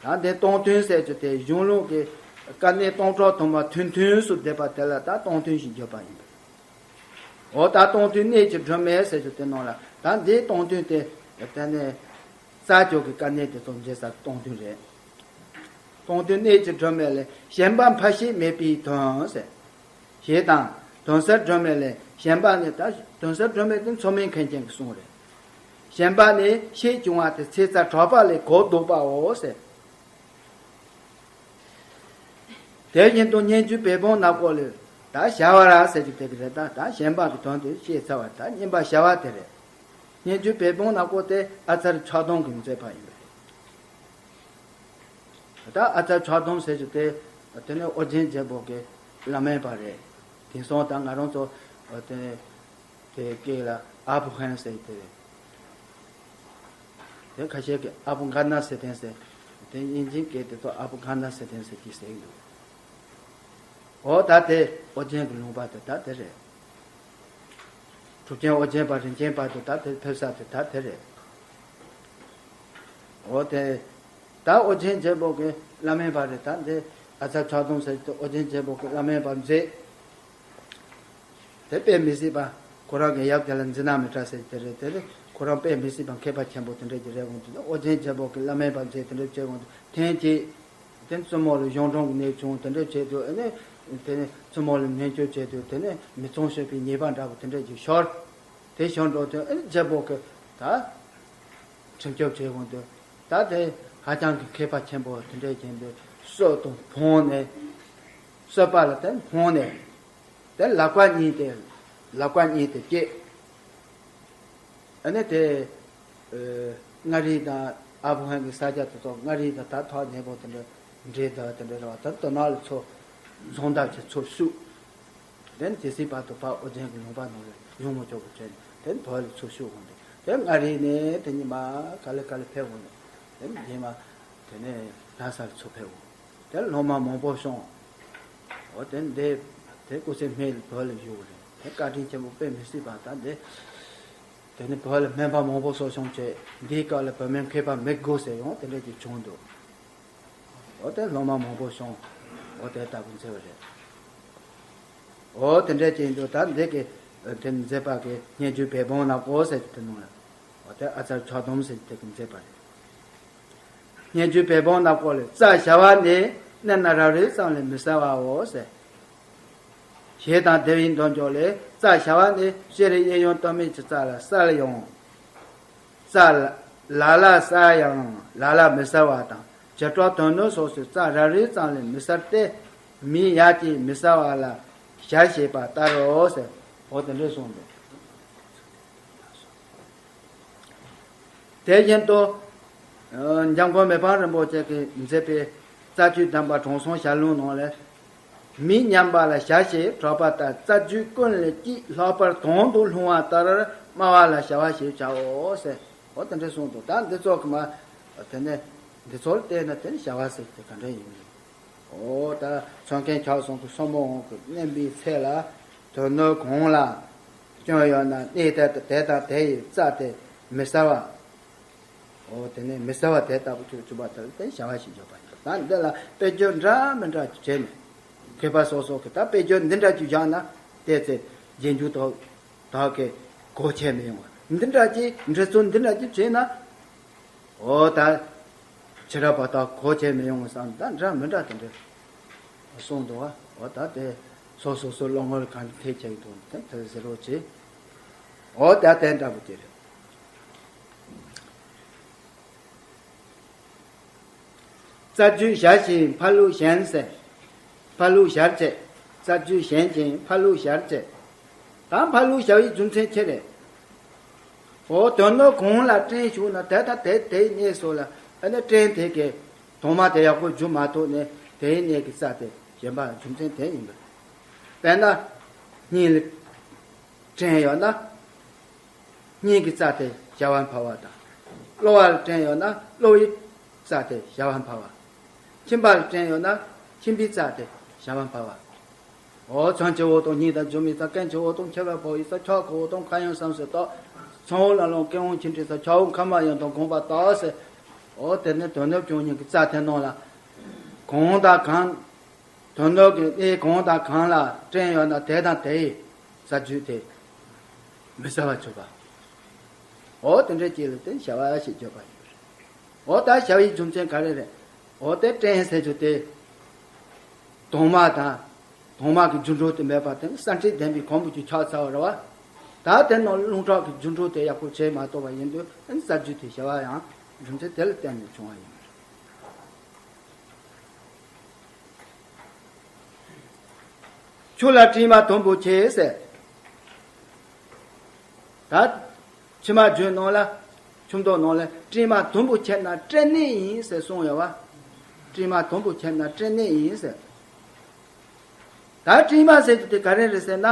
ད་འདི་སྟོང་ཐུན་ཟེར་རྒྱུ་དེ་གཞུང་ལུགས་ཀྱི་དཀའ་གནད་སྟོང་ཕྲག་དུ་མ་ཐུན་ཐུན་སུ་བསྡེབས་པ་དེ་ལ་ད་སྟོང་ཐུན་ཞེས་བརྗོད་པ་ཡིན་པས། འོ་ད་སྟོང་ཐུན་གནད་ཀྱི་སྒྲོན་མེ་ཟེར་རྒྱུ་དེ་ནང་ལ་ད་འདིའི་སྟོང་ཐུན་དེ་དེ་ནས་རྩ་བཅུ་གི་དཀའ་གནད་དེ་ཚོ་འབྱེད་ས་སྟོང་ཐུན་རེད། སྟོང་ཐུན་གནད་ཀྱི་སྒྲོན་མེ་ལས་ཞེན་པ་འཕར་ཤེས་མེད་པའི་དོན་ཟེར། ཞེས་དང་དོན་གསལ་སྒྲོན་མེ་ལས་ཞེན་པ་ནི་ད་དོན་གསལ་སྒྲོན་མེ་དེ་མཚོ་སྨན་མཁན་ཆེན་གྱི་གསུང་རེད། ཞེན་པ་ནི་ཤེས་བྱུང་བ་དེ་ཚེ་རྩ་གྲགས་པ་ལས་གོ་ལྡོག་པའོ་ཟེར། དེ་བཞིན་དུ་སྙན་བརྒྱུད་བོད་འབངས་ནག་པོ་ལས་ད་བྱ་བ་ར་ཟེར་གྱི་དེ་གི་རེད། ད་ད་ཞེན་པ་གི་དོན་དེ་ཤེས་ཚར་བ་ད་སྙན་པ་བྱ་བ་དེ་རེད། སྙན་བརྒྱུད་བོད་འབངས་ནག་པོ་དེ་ཨ་ཙརྱ་ཕྱག་སྟོང་གིས་མཛད་པ་ཡིན་པ་རེད། ད་ཨ་ཙརྱ་ཕྱག་སྟོང་ཟེར་རྒྱུ་དེ་དེ་ནི་ཨོ་རྒྱན་རྒྱལ་པོ་གི་བླ་སྨན་པ་རེད། དེང་སང་ད་ང་རང་ཚོ་དེ་དེ་སྐད་ལ་ཨ་བྷུ་ཧན་ཟེར་དེ་རེད། དེ་ཁ་ཤས་ཀྱིས་ཨ་བྷུ་གྷ་ན་ཟེར་དེ་ཟེར། དེ་དབྱིན་ཇིའི་སྐད་དེ་ཚོ་ཨ་བྷུ་གྷ་ན་ཟེར་དེ་ཟེར་གྱིས་ཟེར་གྱི་འདུག་འོ་ད་དེ་ཨོ་རྒྱན་གྱི་ལུང་པ་དེ་ད་དེ་རེད། གྲུབ་ཆེན་ཨོ་རྒྱན་པ་རིན་ཆེན་དཔལ་དུ་ད་དེ་ཕེབས་ས་དེ་ད་དེ་རེད། འོ་དེ་ད་ཨོ་རྒྱན་རྒྱལ་པོ་གི་བླ་སྨན་པ་རེད། ད་འདི་ཨ་ཙརྱ་ཕྱག་སྟོང་ཟེར་དེ་ཨོ་རྒྱན་རྒྱལ་པོ་གི་བླ་སྨན་པ་མཛད། དེ་དཔེ་མི་སྲིད་པ་ཁོ་རང་གི་ཡབ་དེ་ལ་འཛི་ན་མི་ཏྲ་ཟེར་དེ་རེད། དེ་ནི་ ཁོ་རང་དཔེ་མི་སྲིད་པ་མཁས་པ་ཆེན་པོ་དེ་འདྲ་ཅིག་རེད། འོང་དུས་ཨོ་རྒྱན་རྒྱལ་པོ་གི་བླ་མའི་བར་མཛད་དེ་འདྲ་བྱས། འོང་དུས་ཐེངས་གཅིག་དེ་བཙུན་མོ་ལ་གཞུང་དྲང་གི་ནད་བྱུང་། དེ་འདྲ་བྱས་དུས་ཨ་ནི་དེ་ནས་བཙུན་མོ་ལ་ནད་བཅོས་བྱས་དུས་དེ་ནས་མི་ཚངས་སྤྱོད་པའི་ཉེས་པ་འདྲ་པོ་དེ་འདྲ་ཅིག་ཤོར། དེ་ཤོར་འགྲོ་དུས་ཨ་ནི་རྒྱལ་པོ་གི་ད་ཁྲིམས་སྐྱོབ་བྱས། འོང་དུས་ད་དེ་ཧ་ཅང་གི་མཁས་པ་ཆེན་པོ་དེ་འདྲ་ཅིག་འདུག་གསོད་དང་ཕུང་ནས། གསོད་པ་ལ་དེ་ཕུང་ནས། དེ་ལག་པ་གཉིས་དེ། ལག་པ་གཉིས་དེ་བཅད། ཨ་ནི་དེ་ཨ་མངའ་རིས་དང་ཨ་ཕོ་ཧན་གྱི་ས་ཆ་དེ་ཚོ། མངའ་རིས་དང་ད་ཐོག་ནས་པོ་དེ་འདྲ་འདྲེ་དང་དེ་འདྲ་རེད་པ། ད་དོ་ནག་ལ་ཚུར་རྫོང་བདག་ཆེ་ཚུར་བཤུགས། དེ་ནས་དེ་སྲིད་བར་དུ་ཕར་ཨོ་རྒྱན་གྱི་ལུང་པ་ནང་ལ་ཡོང་མི་ཆོག་པ་བྱས་ནས། དེ་ནས་དོ་ནག་ལ་ཚུར་བཤུགས། འོང་དུས་དེ་མངའ་རིས་ནས་དེ་ཉི་མ་ག་ལེ་ག་ལེ་ཕེབས། འོང་དུས་དེ་ཉི་མ་དེ་ནས་ལྷ་ས་ལ་ཚུར་ཕེབས། འོང་དེ་སློབ་མ་མང་པོ་བྱུང་། འོ་དེ་འདི་དེ་སྐུ་ཚེ་སྨད་ལ་བོད་ལ་བཞུགས་རེད། དེ་བཀའ་དྲིན་ཆེན་པོ་དཔེ་མི་སྲིད་པ། ད་འདི་དེ་ནི་བོད་ལ་སྨན་པ་མང་པོ་གསོ་སྐྱོང་བྱས། འདིའི་སྐབས་ལ་བོད་སྨན་མཁས་པ་མི་དགོས་ཟེར་ཡང་དེ་འདྲ་ཅིག་བྱུང་འདུག་འོ་དེ་སློབ་མ་མང་པོ་བྱུང་། འོ་དེ་ལྟ་བུ་མཛད་པ་རེད། འོ་དེ་འདྲ་ཅིག་འདུག་ད་འདི་གི་དེ་མཛད་པ་གི་སྙན་བརྒྱུད་པད་འབུམ་ནག་པོ་ཟེར་གྱི་དེ་ནང་ལ། འོ་དེ་ཨ་ཙརྱ་ཕྱག་སྡོམ་ཟེར་གྱི་དེ་གི་མཛད་པ་རེད། སྙན་བརྒྱུད་པད་འབུམ་ནག་པོ་ལས། རྩ་བྱ་བ་ནི་མནན་ན་རབ་རིབ་ཙམ་ལས་མི་གསལ་བའོ་ཟེར། ཞེས་དང་དེ་བའི་མདོ་མཇུག་ལས། རྩ་བྱ་བ་ནི་སྤྱིར་གཡས་གཡོན་སྟོད་སྨད་ཀྱི་རྩ་ལ་གསལ་ཡང་། རྩ་ལ་ལ་ལ་གསལ་ཡང་ལ་ལ་མི་གསལ་བ་དང་། བྱེ་བྲག་དོན་སྣོད་སོགས་སུ་རྩ་རབ་རིབ་ཙམ་ལས་མི་གསལ་ཏེ། མིང་ཡ་གྱིས་མི་གསལ་བ་ལ་ཞར་བྱས་པ་ལྟར་རོ་ཟེར། འོ་དེ་འདྲ་གསུངས་འདུག་དེ་བཞིན་དུ་འཇམ་མགོན་མི་ཕམ་རིན་པོ་ཆེ་གིས་མཛད་པའི་རྩ་རྒྱུད་གདམས་པ་དྲང་སྲོང་ཞལ་ལུང་ནང་ལས། མིང་ཉམས་པ་ལ་ཞར་བྱས་གྲགས་པ་ལྟར། རྩ་རྒྱུད་ཀུན་ལས་སྐྱེས་ལྷག་པར་དོན་དུ་སློང་བ་ལྟར། སྨྲ་བ་ལ་བྱ་བ་ཞེས་བྱའོ་ཟེར། འོ་དེ་འདྲ་གསུངས་འདུག་ད་འདི་ཚོ་གི་མ་དེ་ནས་འདི་ཚོ་ལ་བལྟས་ན་དེ་ནི་བྱ་བ་ཟེར་དེ་ག་འདྲ་ཡིན་མིན། འོ་ད་ཚོན་མཁན་ཁྱག་ཟོང་གི་སོར་མོ་འོང་གི་མནན་པའི་ཚེ་ལ་དོན་སྣོད་གང་ལ་སྐྱོན་ཡོད་ན་གནས་དེ་དེ་དང་དེ་ཡི་རྩ་དེ་མི་གསལ་བ། འོ་དེ་ནས་མི་གསལ་བ་དེ་ལྟ་བུ་ཅིག་གྱུར་པ་དེ་ལ་བརྟེན་བྱ་བ་ཞེས་བརྗོད་པ་ཡིན། ད་འདི་ལ་དཔེ་བརྗོད་འདྲ་མི་འདྲ་ཅིག་བྱས་ནས་མཁས་པ་སོ་སོ་གིས་ད་དཔེ་བརྗོད་འདི་འདྲ་ཅིག་བཞག་ན་བལྟས་ཚེ་རྗེས་འཇུག་དག་དག་གི་གོ་ཆོད་མི་ཡོང་བ། འདི་འདྲ་ཅིག་འབྲི་ཚུལ་འདི་འདྲ་ཅིག་བྱས་ན། འོ་ད་ཕྱི་རབས་པ་དག་གོ་ཆོད་མི་ཡོང་བ་བསམ། ད་འདྲ་མི་འདྲ་དེ་འདྲ་གསུངས་འདུག་བ། འོ་ད་དེ་སོ་སོ་སོའི་བློ་ངོར་གང་ཐེག་ཆེ་ཡིན་དང་དེ་དེ་ཟེར་རོགས་བྱེད། འོ་ད་དེ་འདྲ་པོ་དེ་རེད། རྩ་རྒྱུད་ཞར་ཕྱིན་ཕར་ལུགས་གཞན་ཟེར། ཕར་ལུགས་ཞར་བྱས། རྩ་རྒྱུད་གཞན་ཕྱིན་ཕར་ལུགས་ཞར་བྱས། ད་ཕར་ལུགས་བྱ་བའི་རྒྱུ་མཚན་ཅི་རེད། འོ་དོན་སྣོད་གང་ལ་སྐྲན་ཞུགས་ན་དེ་དང་དེ་དེའི་གནས་སོགས་ལ་ཨ་ནི་སྐྲན་དེ་གི་དྭངས་མ་དེ་ཡག་པོ་འཇུ་མ་ཐུབ་ནས་དེའི་གནས་ཀྱི་རྩ་དེ་གཞན་པ་རྒྱུ་མཚན་དེ་ཡིན་པ་རེད། དཔེར་ན་སྙིང་ལ་སྐྲན་ཡོད་ན། སྙིང་གི་རྩ་དེ་བྱ་བ་འཕར་བ་དང་། གློ་བ་ལ་སྐྲན་ཡོད་ན་གློ་བའི་རྩ་དེ་བྱ་བ་འཕར་བ། མཆིན་པ་ལ་སྐྲན་ཡོད་ན་མཆིན་པའི་རྩ་དེ་བྱ་བ་འཕར་བ། འོ་ཚོན་གྱི་འོག་ཏུ་སྙིང་དང་རྒྱུ་མའི་རྩ། རྐན་གྱི་འོག་ཏུ་མཆེ་བ་ཕོ་ཡི་རྩ། ཁྱོག་གི་འོག་ཏུ་ཁ་ཡང་བསམ་སུ་དོ། ཚོན་འོག་ལ་ལོང་སྐེ་འོག་མཆིན་དྲི་རྩ། ཁྱོག་འོག་མཁལ་མ་ཡང་དང་གོང་པ་དག་ཟེར། འོ་དེ་ནི་དོན་སྣོད་བཅུ་གཉིས་ཀྱི་རྩ་དེ་རྣམས་ལ་གང་དང་གང་། དོན་སྣོད་ཀྱི་གནས་གང་དང་གང་ལ་སྐྲན་ཡོད་ན་དེ་དང་དེའི་རྩ་རྒྱུད་དེ་མི་གསལ་བར་གྱུར་པ། འོ་དེ་འདྲའི་རྐྱེན་ལ་བརྟེན་བྱ་བ་ཞེས་བརྗོད་པ་ཡིན་པ་རེད། འོ་ད་བྱ་བའི་རྒྱུ་མཚན་ག་རེ་རེད། འོ་དེ་སྐྲན་ཟེར་རྒྱུ་དེ་དྭངས་མ་དང་། དྭངས་མ་གི་རྒྱུ་འགྲོ་དེ་མེད་པར་བརྟེན་སྲ་མཁྲེགས་ལྡན་པའི་གོང་བུ་གཅིག་ཆགས་ཚར་བ་རེད་བ། ད་དེ་རྣམས་རླུང་ཁྲག་གི་རྒྱུ་འགྲོ་དེ་ཡག་པོ་བྱེད་མ་ཐུབ་པ་ཡིན་དུས་རྩ་རྒྱུད་དེ་བྱ་བ་ཡང་རྒྱུ་མཚན་དེ་ལ་བརྟེན་ནས་བྱུང་བ་ཡིན་པ་རེད། ཆུ་ལ་དྲི་མ་དུམ་བུ་ཆད་ཟེར། ད་ཕྱི་མ་རྒྱུད་ནང་ལ་ཆུ་མདོ་ནང་ལ་དྲི་མ་དུམ་བུ་ཆད་ན་སྐྲན་ནད་ཡིན་ཟེར་གསུངས་ཡོད་བ། དྲི་མ་དུམ་བུ་ཆད་ན་སྐྲན་ནད་ཡིན་ཟེར། ད་དྲི་མ་ཟེར་རྒྱུ་དེ་ག་རེ་རེད་ཟེར་ན།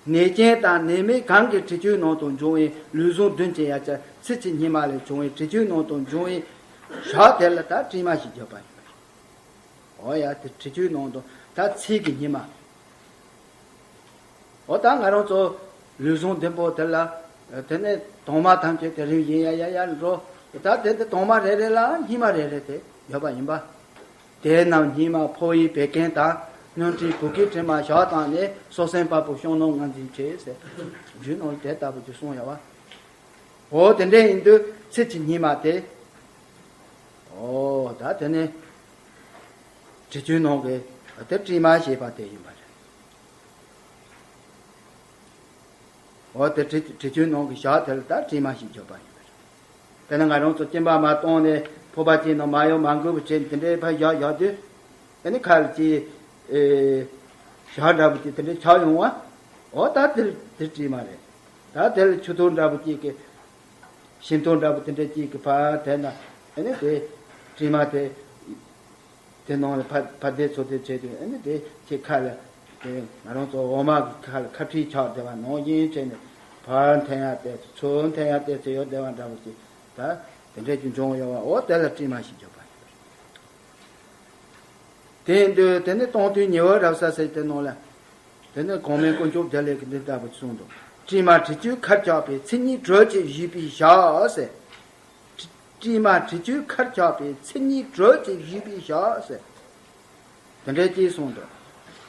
ནད་ཅན་དང་ནད་མེད་གང་གི་དྲི་ཆུའི་ནང་དུ་འབྱུང་བའི་ལུས་ཟུངས་བདུན་གྱི་ཡ་གྱལ་ཚིལ་གྱི་སྙེ་མ་ལས་བྱུང་བའི་དྲི་ཆུའི་ནང་དུ་འབྱུང་བའི་ཞག་དེ་ལ་ད་དྲི་མ་ཞེས་བརྗོད་པ་ཡིན། འོ་ཡ་དེ་དྲི་ཆུའི་ནང་དུ་ད་ཚིལ་གྱི་སྙེ་མ། འོ་ད་ང་རང་ཚོ་ལུས་ཟུངས་བདུན་པོ་དེ་ལ་དེ་ནས་དྭངས་མ་ཐམས་ཅད་དེ་རིམ་བཞིན་ཡར་ཡར་ཡར་འགྲོ། ད་དེ་དེ་དྭངས་མ་རེ་རེ་ལ་སྙེ་མ་རེ་རེ་དེ་ཡོད་པ་ཡིན་པ། དེ་རྣམས་སྙེ་མ་ཕོ་ཡི་བད་ཀན་དང་། སྣོད་དྲི་བུ་གའི་དྲི་མ་ཞག་དང་ནི། སྲོག་ཟན་བ་སྤུའི་ཤོང་ནོར་ངར་འཛིན་ཆེ་ཟེར། རྒྱུད་ནང་དེ་ལྟ་བུ་ཅིག་གསུངས་ཡོད་བ། འོ་དེ་འདྲ་ཡིན་དུས་ཚིགས་ཀྱི་སྙིགས་མ་དེ། འོ་ད་དེ་ནི་དྲི་ཆུའི་ནང་གི་དེ་དྲི་མ་ཞེས་པ་དེ་ཡིན་པ་རེད། འོ་དེ་དྲི་དྲི་ཆུའི་ནང་གི་ཞག་དེ་ལ་ད་དྲི་མ་ཞེས་བརྗོད་པ་ཡིན་པ་རེད། དེ་ནི་ང་རང་ཚོ་སྐྱེ་འབར་མ་བཏང་ནས་ཕོར་པ་ཅིག་ནང་མ་ཡོང་མ་འགུལ་བ་བྱས་ནས་དེ་འདྲའི་ཕར་བཞག་བཞག་དུས། དེ་ནི་ཁ་ལ་ཅིག་ཨེ་ཞག་འདྲ་པོ་ཅིག་དེ་འདྲའི་ཆགས་ཡོང་བ། འོ་ད་དེ་དེ་དྲི་མ་རེད། ད་དེ་ལ་ཆུ་ཐིགས་འདྲ་པོ་ཅིག་གི་ཤིང་ཐིགས་འདྲ་པོ་དེ་འདྲ་ཅིག་གི་ཕར་དེ་ན་ཨེ་ནི་དེ་དྲི་མ་དེ། དེ་ནང་ལ་ཕ་ཕ་དེ་ཚོ་དེ་བྱས་དུས་ཨེ་ནི་དེ་ཁྱེད་ཁ་ལ་དེ་ང་རང་ཚོ་འོ་མ་གི་ཁ་ལ་ཁ་ཁྲིད་ཆགས་བསྡད་པ་ནང་བཞིན་བྱས་ནས་ཕར་འཐེན་ཡ་བལྟས་ཚུར་འཐེན་ཡ་བལྟས་ཚེ་ཡོད་བསྡད་པ་འདྲ་པོ་ཅིག་ད་དེ་འདྲས་ཀྱི་འབྱུང་ཡོད་པ། འོ་དེ་ལ་དྲི་མ་ཞེས་བརྗོད་པ་ཡིན། དེ་ཡིན་དུས་དེ་ནི་སྟོང་ཐུན་ཉི་འོད་རབ་གསལ་ཟེར་དེ་ནང་ལ། དེ་ནི་གོང་མའི་དཀོན་མཆོག་བདེ་ལེགས་ཀྱིས་འདི་ལྟ་བུ་གསུངས་འདུག་དྲི་མ་དྲི་ཆུའི་ཁར་ཆགས་པའི་མཚན་ཉིད་དྲོད་ཅེས་ཞུས་པའི་ཞག་ཟེར། དྲི་མ་དྲི་ཆུའི་ཁར་ཆགས་པའི་མཚན་ཉིད་དྲོད་ཅེས་ཞུས་པའི་ཞག་ཟེར། དེ་འདྲའི་ཅིག་གསུངས་འདུག་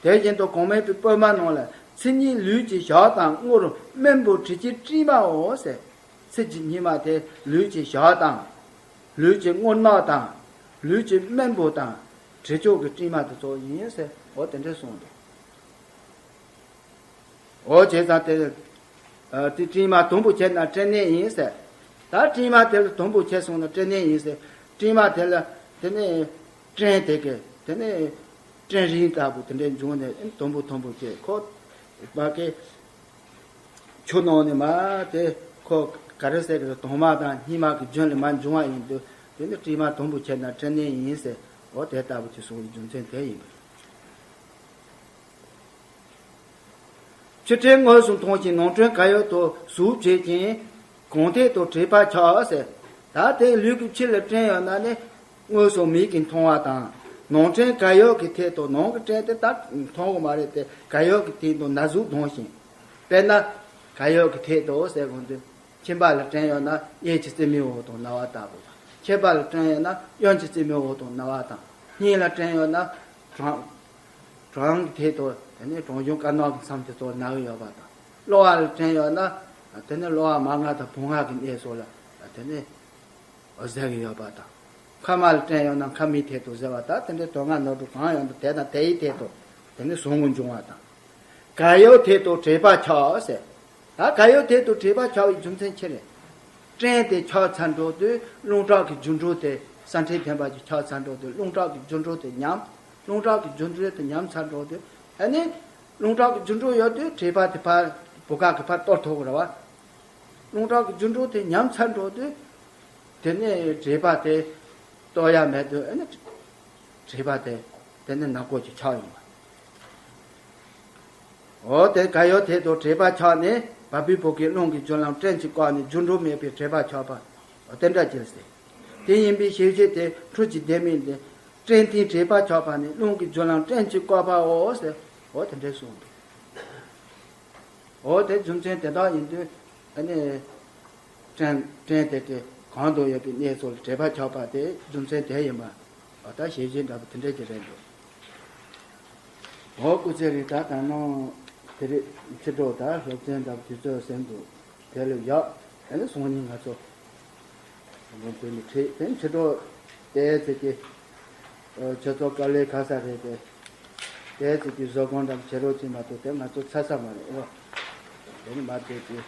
དེ་བཞིན་དུ་གོང་མའི་པོད་མ་ནང་ལ་མཚན་ཉིད་ལུས་ཀྱི་ཞག་དང་། སྔོར་རྨེན་བུ་དྲི་ཆུའི་དྲི་མའོ་ཟེར། ཚིགས་ཀྱི་སྙིགས་མ་དེ་ལུས་ཀྱི་ཞག་དང་། ལུས་ཀྱི་སྔོ་ནག་དང་། ལུས་ཀྱི་རྨེན་བུ་དང་། དྲི་ཆུ་གི་དྲི་མ་དེ་ཚོ་ཡིན་ཟེར། འོ་དེ་འདྲ་གསུངས་འདུག་འོ་བྱས་ཙང་དེ། ཨ་དེ་དྲི་མ་དུམ་བུ་ཆད་ན་སྐྲན་ནད་ཡིན་ཟེར། ད་དྲི་མ་དེ་ལ་དུམ་བུ་ཆད་སོང་ན་སྐྲན་ནད་ཡིན་ཟེར། དྲི་མ་དེ་ལ་དེ་ནས་སྐྲན་དེ་གི་དེ་ནས་སྐྲན་རིམས་ལྟ་བུ་དེ་འདྲའི་འབྱུང་ནས་དུམ་བུ་དུམ་བུ་ཆད་ཁོ། མ་གི་ཆུ་ནང་ནས་མ་དེ་ཁོ་ག་རེ་ཟེར་གི་དྭངས་མ་དང་སྙིགས་མ་གི་རྒྱུན་ལས་མ་འབྱུང་བ་ཡིན་དུས་དེ་ནི་དྲི་མ་དུམ་བུ་ཆད་ན་སྐྲན་ནད་ཡིན་ཟེར། འོ་དེ་ལྟ་བུ་ཅིག་གསུངས་པའི་རྒྱུ་མཚན་དེ་ཡིན་པ་རེད། ཆུ་སྐྲན་དངོས་སུ་མཐོང་ཞིང་ནང་སྐྲན་གར་ཡོད་དུ་ཟུག་བྱེད་ཅིང་། གང་ཐད་དུ་དྲེག་པ་ཆགས་ཟེར། ད་དེ་ལུས་ཀྱི་ཕྱི་ལ་སྐྲན་ཡོད་ན་ནི་དངོས་སུ་མིག་གིས་མཐོང་བ་དང་། ནང་སྐྲན་གར་ཡོད་ཀྱི་ཐད་དུ། ནང་གི་སྐྲན་དེ་ད་མཐོང་གི་མ་རེད་དེ། གར་ཡོད་ཀྱི་ཐད་དུ་ན་ཟུག་ལྡང་ཞིང་། དཔེར་ན་གར་ཡོད་ཀྱི་ཐད་དུ་ཟེར་དགོས་འདུག་ཁྱིམ་པ་ལ་སྐྲན་ཡོད་ན་གཡས་ཀྱི་རྩེ་མོའི་འོག་དང་རྣ་བ་ལྟ་བུ། མཁལ་པ་ལ་སྐྲན་ཡོད་ན་གཡོན་གྱི་རྩེ་མོའི་འོག་དང་རྣ་བ་དང་། སྙིང་ལ་སྐྲན་ཡོད་ན་བྲང་བྲང་གི་ཐད་དུ་དེ་ནས་བྲང་གཞུང་དཀར་ནག་གི་མཚམས་དེ་ཚོ་ན་གི་ཡོད་པ་དང་། གློ་བ་ལ་སྐྲན་ཡོད་ན་དེ་ནས་གློ་བ་མར་ང་དང་བུང་བ་གི་གནས་སོགས་ལ་དེ་ནས་ཟེར་གི་ཡོད་པ་དང་། མཁལ་མ་ལ་སྐྲན་ཡོད་ན་མཁལ་མའི་ཐད་དུ་ཟེར་བ་དང་། དེ་འདྲའི་དོན་ལྔ་ནོར་འཁྲུལ་གང་ཡོད་ན་དེ་དང་དེའི་ཐད་དུ་དེ་ནས་ཟུག་རྔུ་འབྱུང་བ་དང་། གར་ཡོད་ཐད་དུ་དྲེག་པ་ཆགས་ཟེར། ད་གར་ཡོད་ཐད་དུ་དྲེག་པ་ཆགས་པའི་རྒྱུ་མཚན་ཅི་རེད། སྐྲན་དེ་ཆགས་ཚར་འགྲོ་དུས་རླུང་ཁྲག་གི་རྒྱུ་འགྲོས་དེ་ས་འཕྲལ་ཕན་པ་ཅིག་ཆགས་ཚར་འགྲོ་དུས་རླུང་ཁྲག་གི་རྒྱུ་འགྲོས་དེ་ཉམས། རླུང་ཁྲག་གི་རྒྱུ་འགྲོས་དེ་ཉམས་ཚར་འགྲོ་དུས་ཨ་ནི་རླུང་ཁྲག་གི་རྒྱུ་འགྲོས་ཡོད་དུས་དྲེག་པ་དེ་ཕར་བུ་ག་གི་ཕར་གཏོར་ཐུབ་ཀྱི་རེད་བ། རླུང་ཁྲག་གི་རྒྱུ་འགྲོས་དེ་ཉམས་ཚར་འགྲོ་དུས། དེ་ནས་དྲེག་པ་དེ་གཏོར་ཡ་མེད་དུས་ཨ་ནི་དྲེག་པ་དེ་དེ་ནས་ནག་པོ་ཅིག་ཆགས་ཡོང་བ། འོ་དེ་གར་ཡོད་ཐད་དུ་དྲེག་པ་ཆགས་ནས་བ་སྤུའི་བུ་གའི་རླུང་གི་རྒྱུ་ལམ་སྐྲན་གྱིས་བཀག་ནས་རྒྱུ་འགྲོས་མེད་པའི་དྲེག་པ་ཆགས་པ། འོ་དེ་འདྲ་ཅིག་ཟེར། དེ་ཡིན་པའི་ཤེས་བྱེད་དེ་འཁྲུལ་གྱི་ལྡེ་མིག་ལས། སྐྲན་མཐིལ་དྲེག་པ་ཆགས་པ་ནི་རླུང་གི་རྒྱུ་ལམ་སྐྲན་གྱིས་བཀག་པའོ་ཟེར། འོ་དེ་འདྲ་གསུངས་འདུག་འོ་དེ་རྒྱུ་མཚན་དེ་དག་ཡིན་དུས་ཨ་ནི་སྐྲན་སྐྲན་དེ་དེ་གང་དུ་ཡོད་པའི་གནས་ཚུལ་དྲེག་པ་ཆགས་པ་དེ་རྒྱུ་མཚན་དེ་ཡིན་པ། འོ་ད་ཞེས་བྱས་འདྲ་པོ་དེ་འདྲ་ཅིག་རེད་འདུག་འོ་སྐུ་ཚེ་རིང་། ད་ད་ནང་དེ་རིང་ཕྱི་དྲོ་ད་སློབ་ཚན་འདྲ་པོ་དུས་ཚོད་ཟིན་འདུག་དེ་ལ་ཡག་ཨ་ནི་སང་ཉིན་ང་ཚོ་དགོངས་དོན་ནི་ཁྲིད་དེ་ཕྱི་དྲོ་བལྟས་ཚེ་ཀྱི་ཁྱོད་ཚོ་དཀའ་ལས་ཁག་ས་རེད་དེ། བལྟས་ཚེ་ཀྱི་བཟོ་སྐོང་འདྲ་བྱེད་རོགས་བྱེད་མ་གཏོགས་དེ་ང་ཚོ་ཚ་ས་མ་རེད། ཨོ་དེ་ནི་མ་བལྟས་ཀྱི་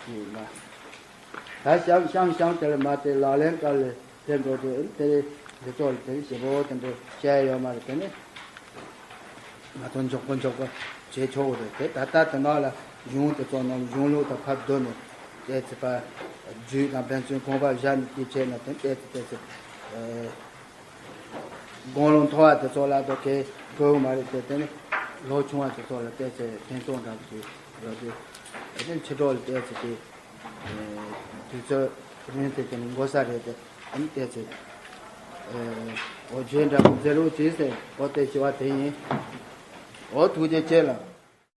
ཀྱི་མ་ད་ཤང་ཤང་ཤང་དེ་ལ་མ་བལྟས་ལག་ལེན་དཀའ་ལས་དེ་འགྲོ་དུས་དེ་འདི་ཚོ་ལ་དེ་ཞེ་པོ་དེ་འདྲ་བཤད་ཡོད་མ་རེད། དེ་ནི་ང་ཚོ་མགྱོགས་པོ་མགྱོགས་པོ་བྱེད་ཆོག་གི་རེད་དེ། ད་ལྟ་དེ་ནང་ལ་གཞུང་དེ་ཚོ་ནང་གཞུང་ལུགས་དང་ཕར་བསྡུར་ནས་བལྟས་ཚེ་ཕར་རྒྱུད་དང་ཕན་ཚུན་གོང་འཕེལ་བཞག་ནས་དེ་བྱས་ན་དེ་བལྟས་ཚེ་བལྟས་ཚེ་ཨེ། དགུང་ལོ་མཐོ་བ་དེ་ཚོ་ལ་དོ་གལ་དགོས་མ་རེད་དེ། དེ་ནི་ལོ་ཆུང་བ་དེ་ཚོ་ལ་བལྟས་ཚེ་ཕན་ཐོགས་འདྲ་པོ་ཞིག་ཡོད་དུས། དེ་ཕྱི་དྲོ་ལ་བལྟས་ཚེ་དེ་དུས་ཚོད་རིང་དེ་དེ་ནི་འགོར་ས་རེད་དེ། ཨ་ནི་བལྟས་ཚེ་འོ་བརྗོད་འདྲ་པོ་མཛད་རོགས་གྱིས་ཟེར། འོ་དེ་ཞུ་བ་དེ་ཡིན། འོ་ཐུགས་རྗེ་ཆེ་ལགས།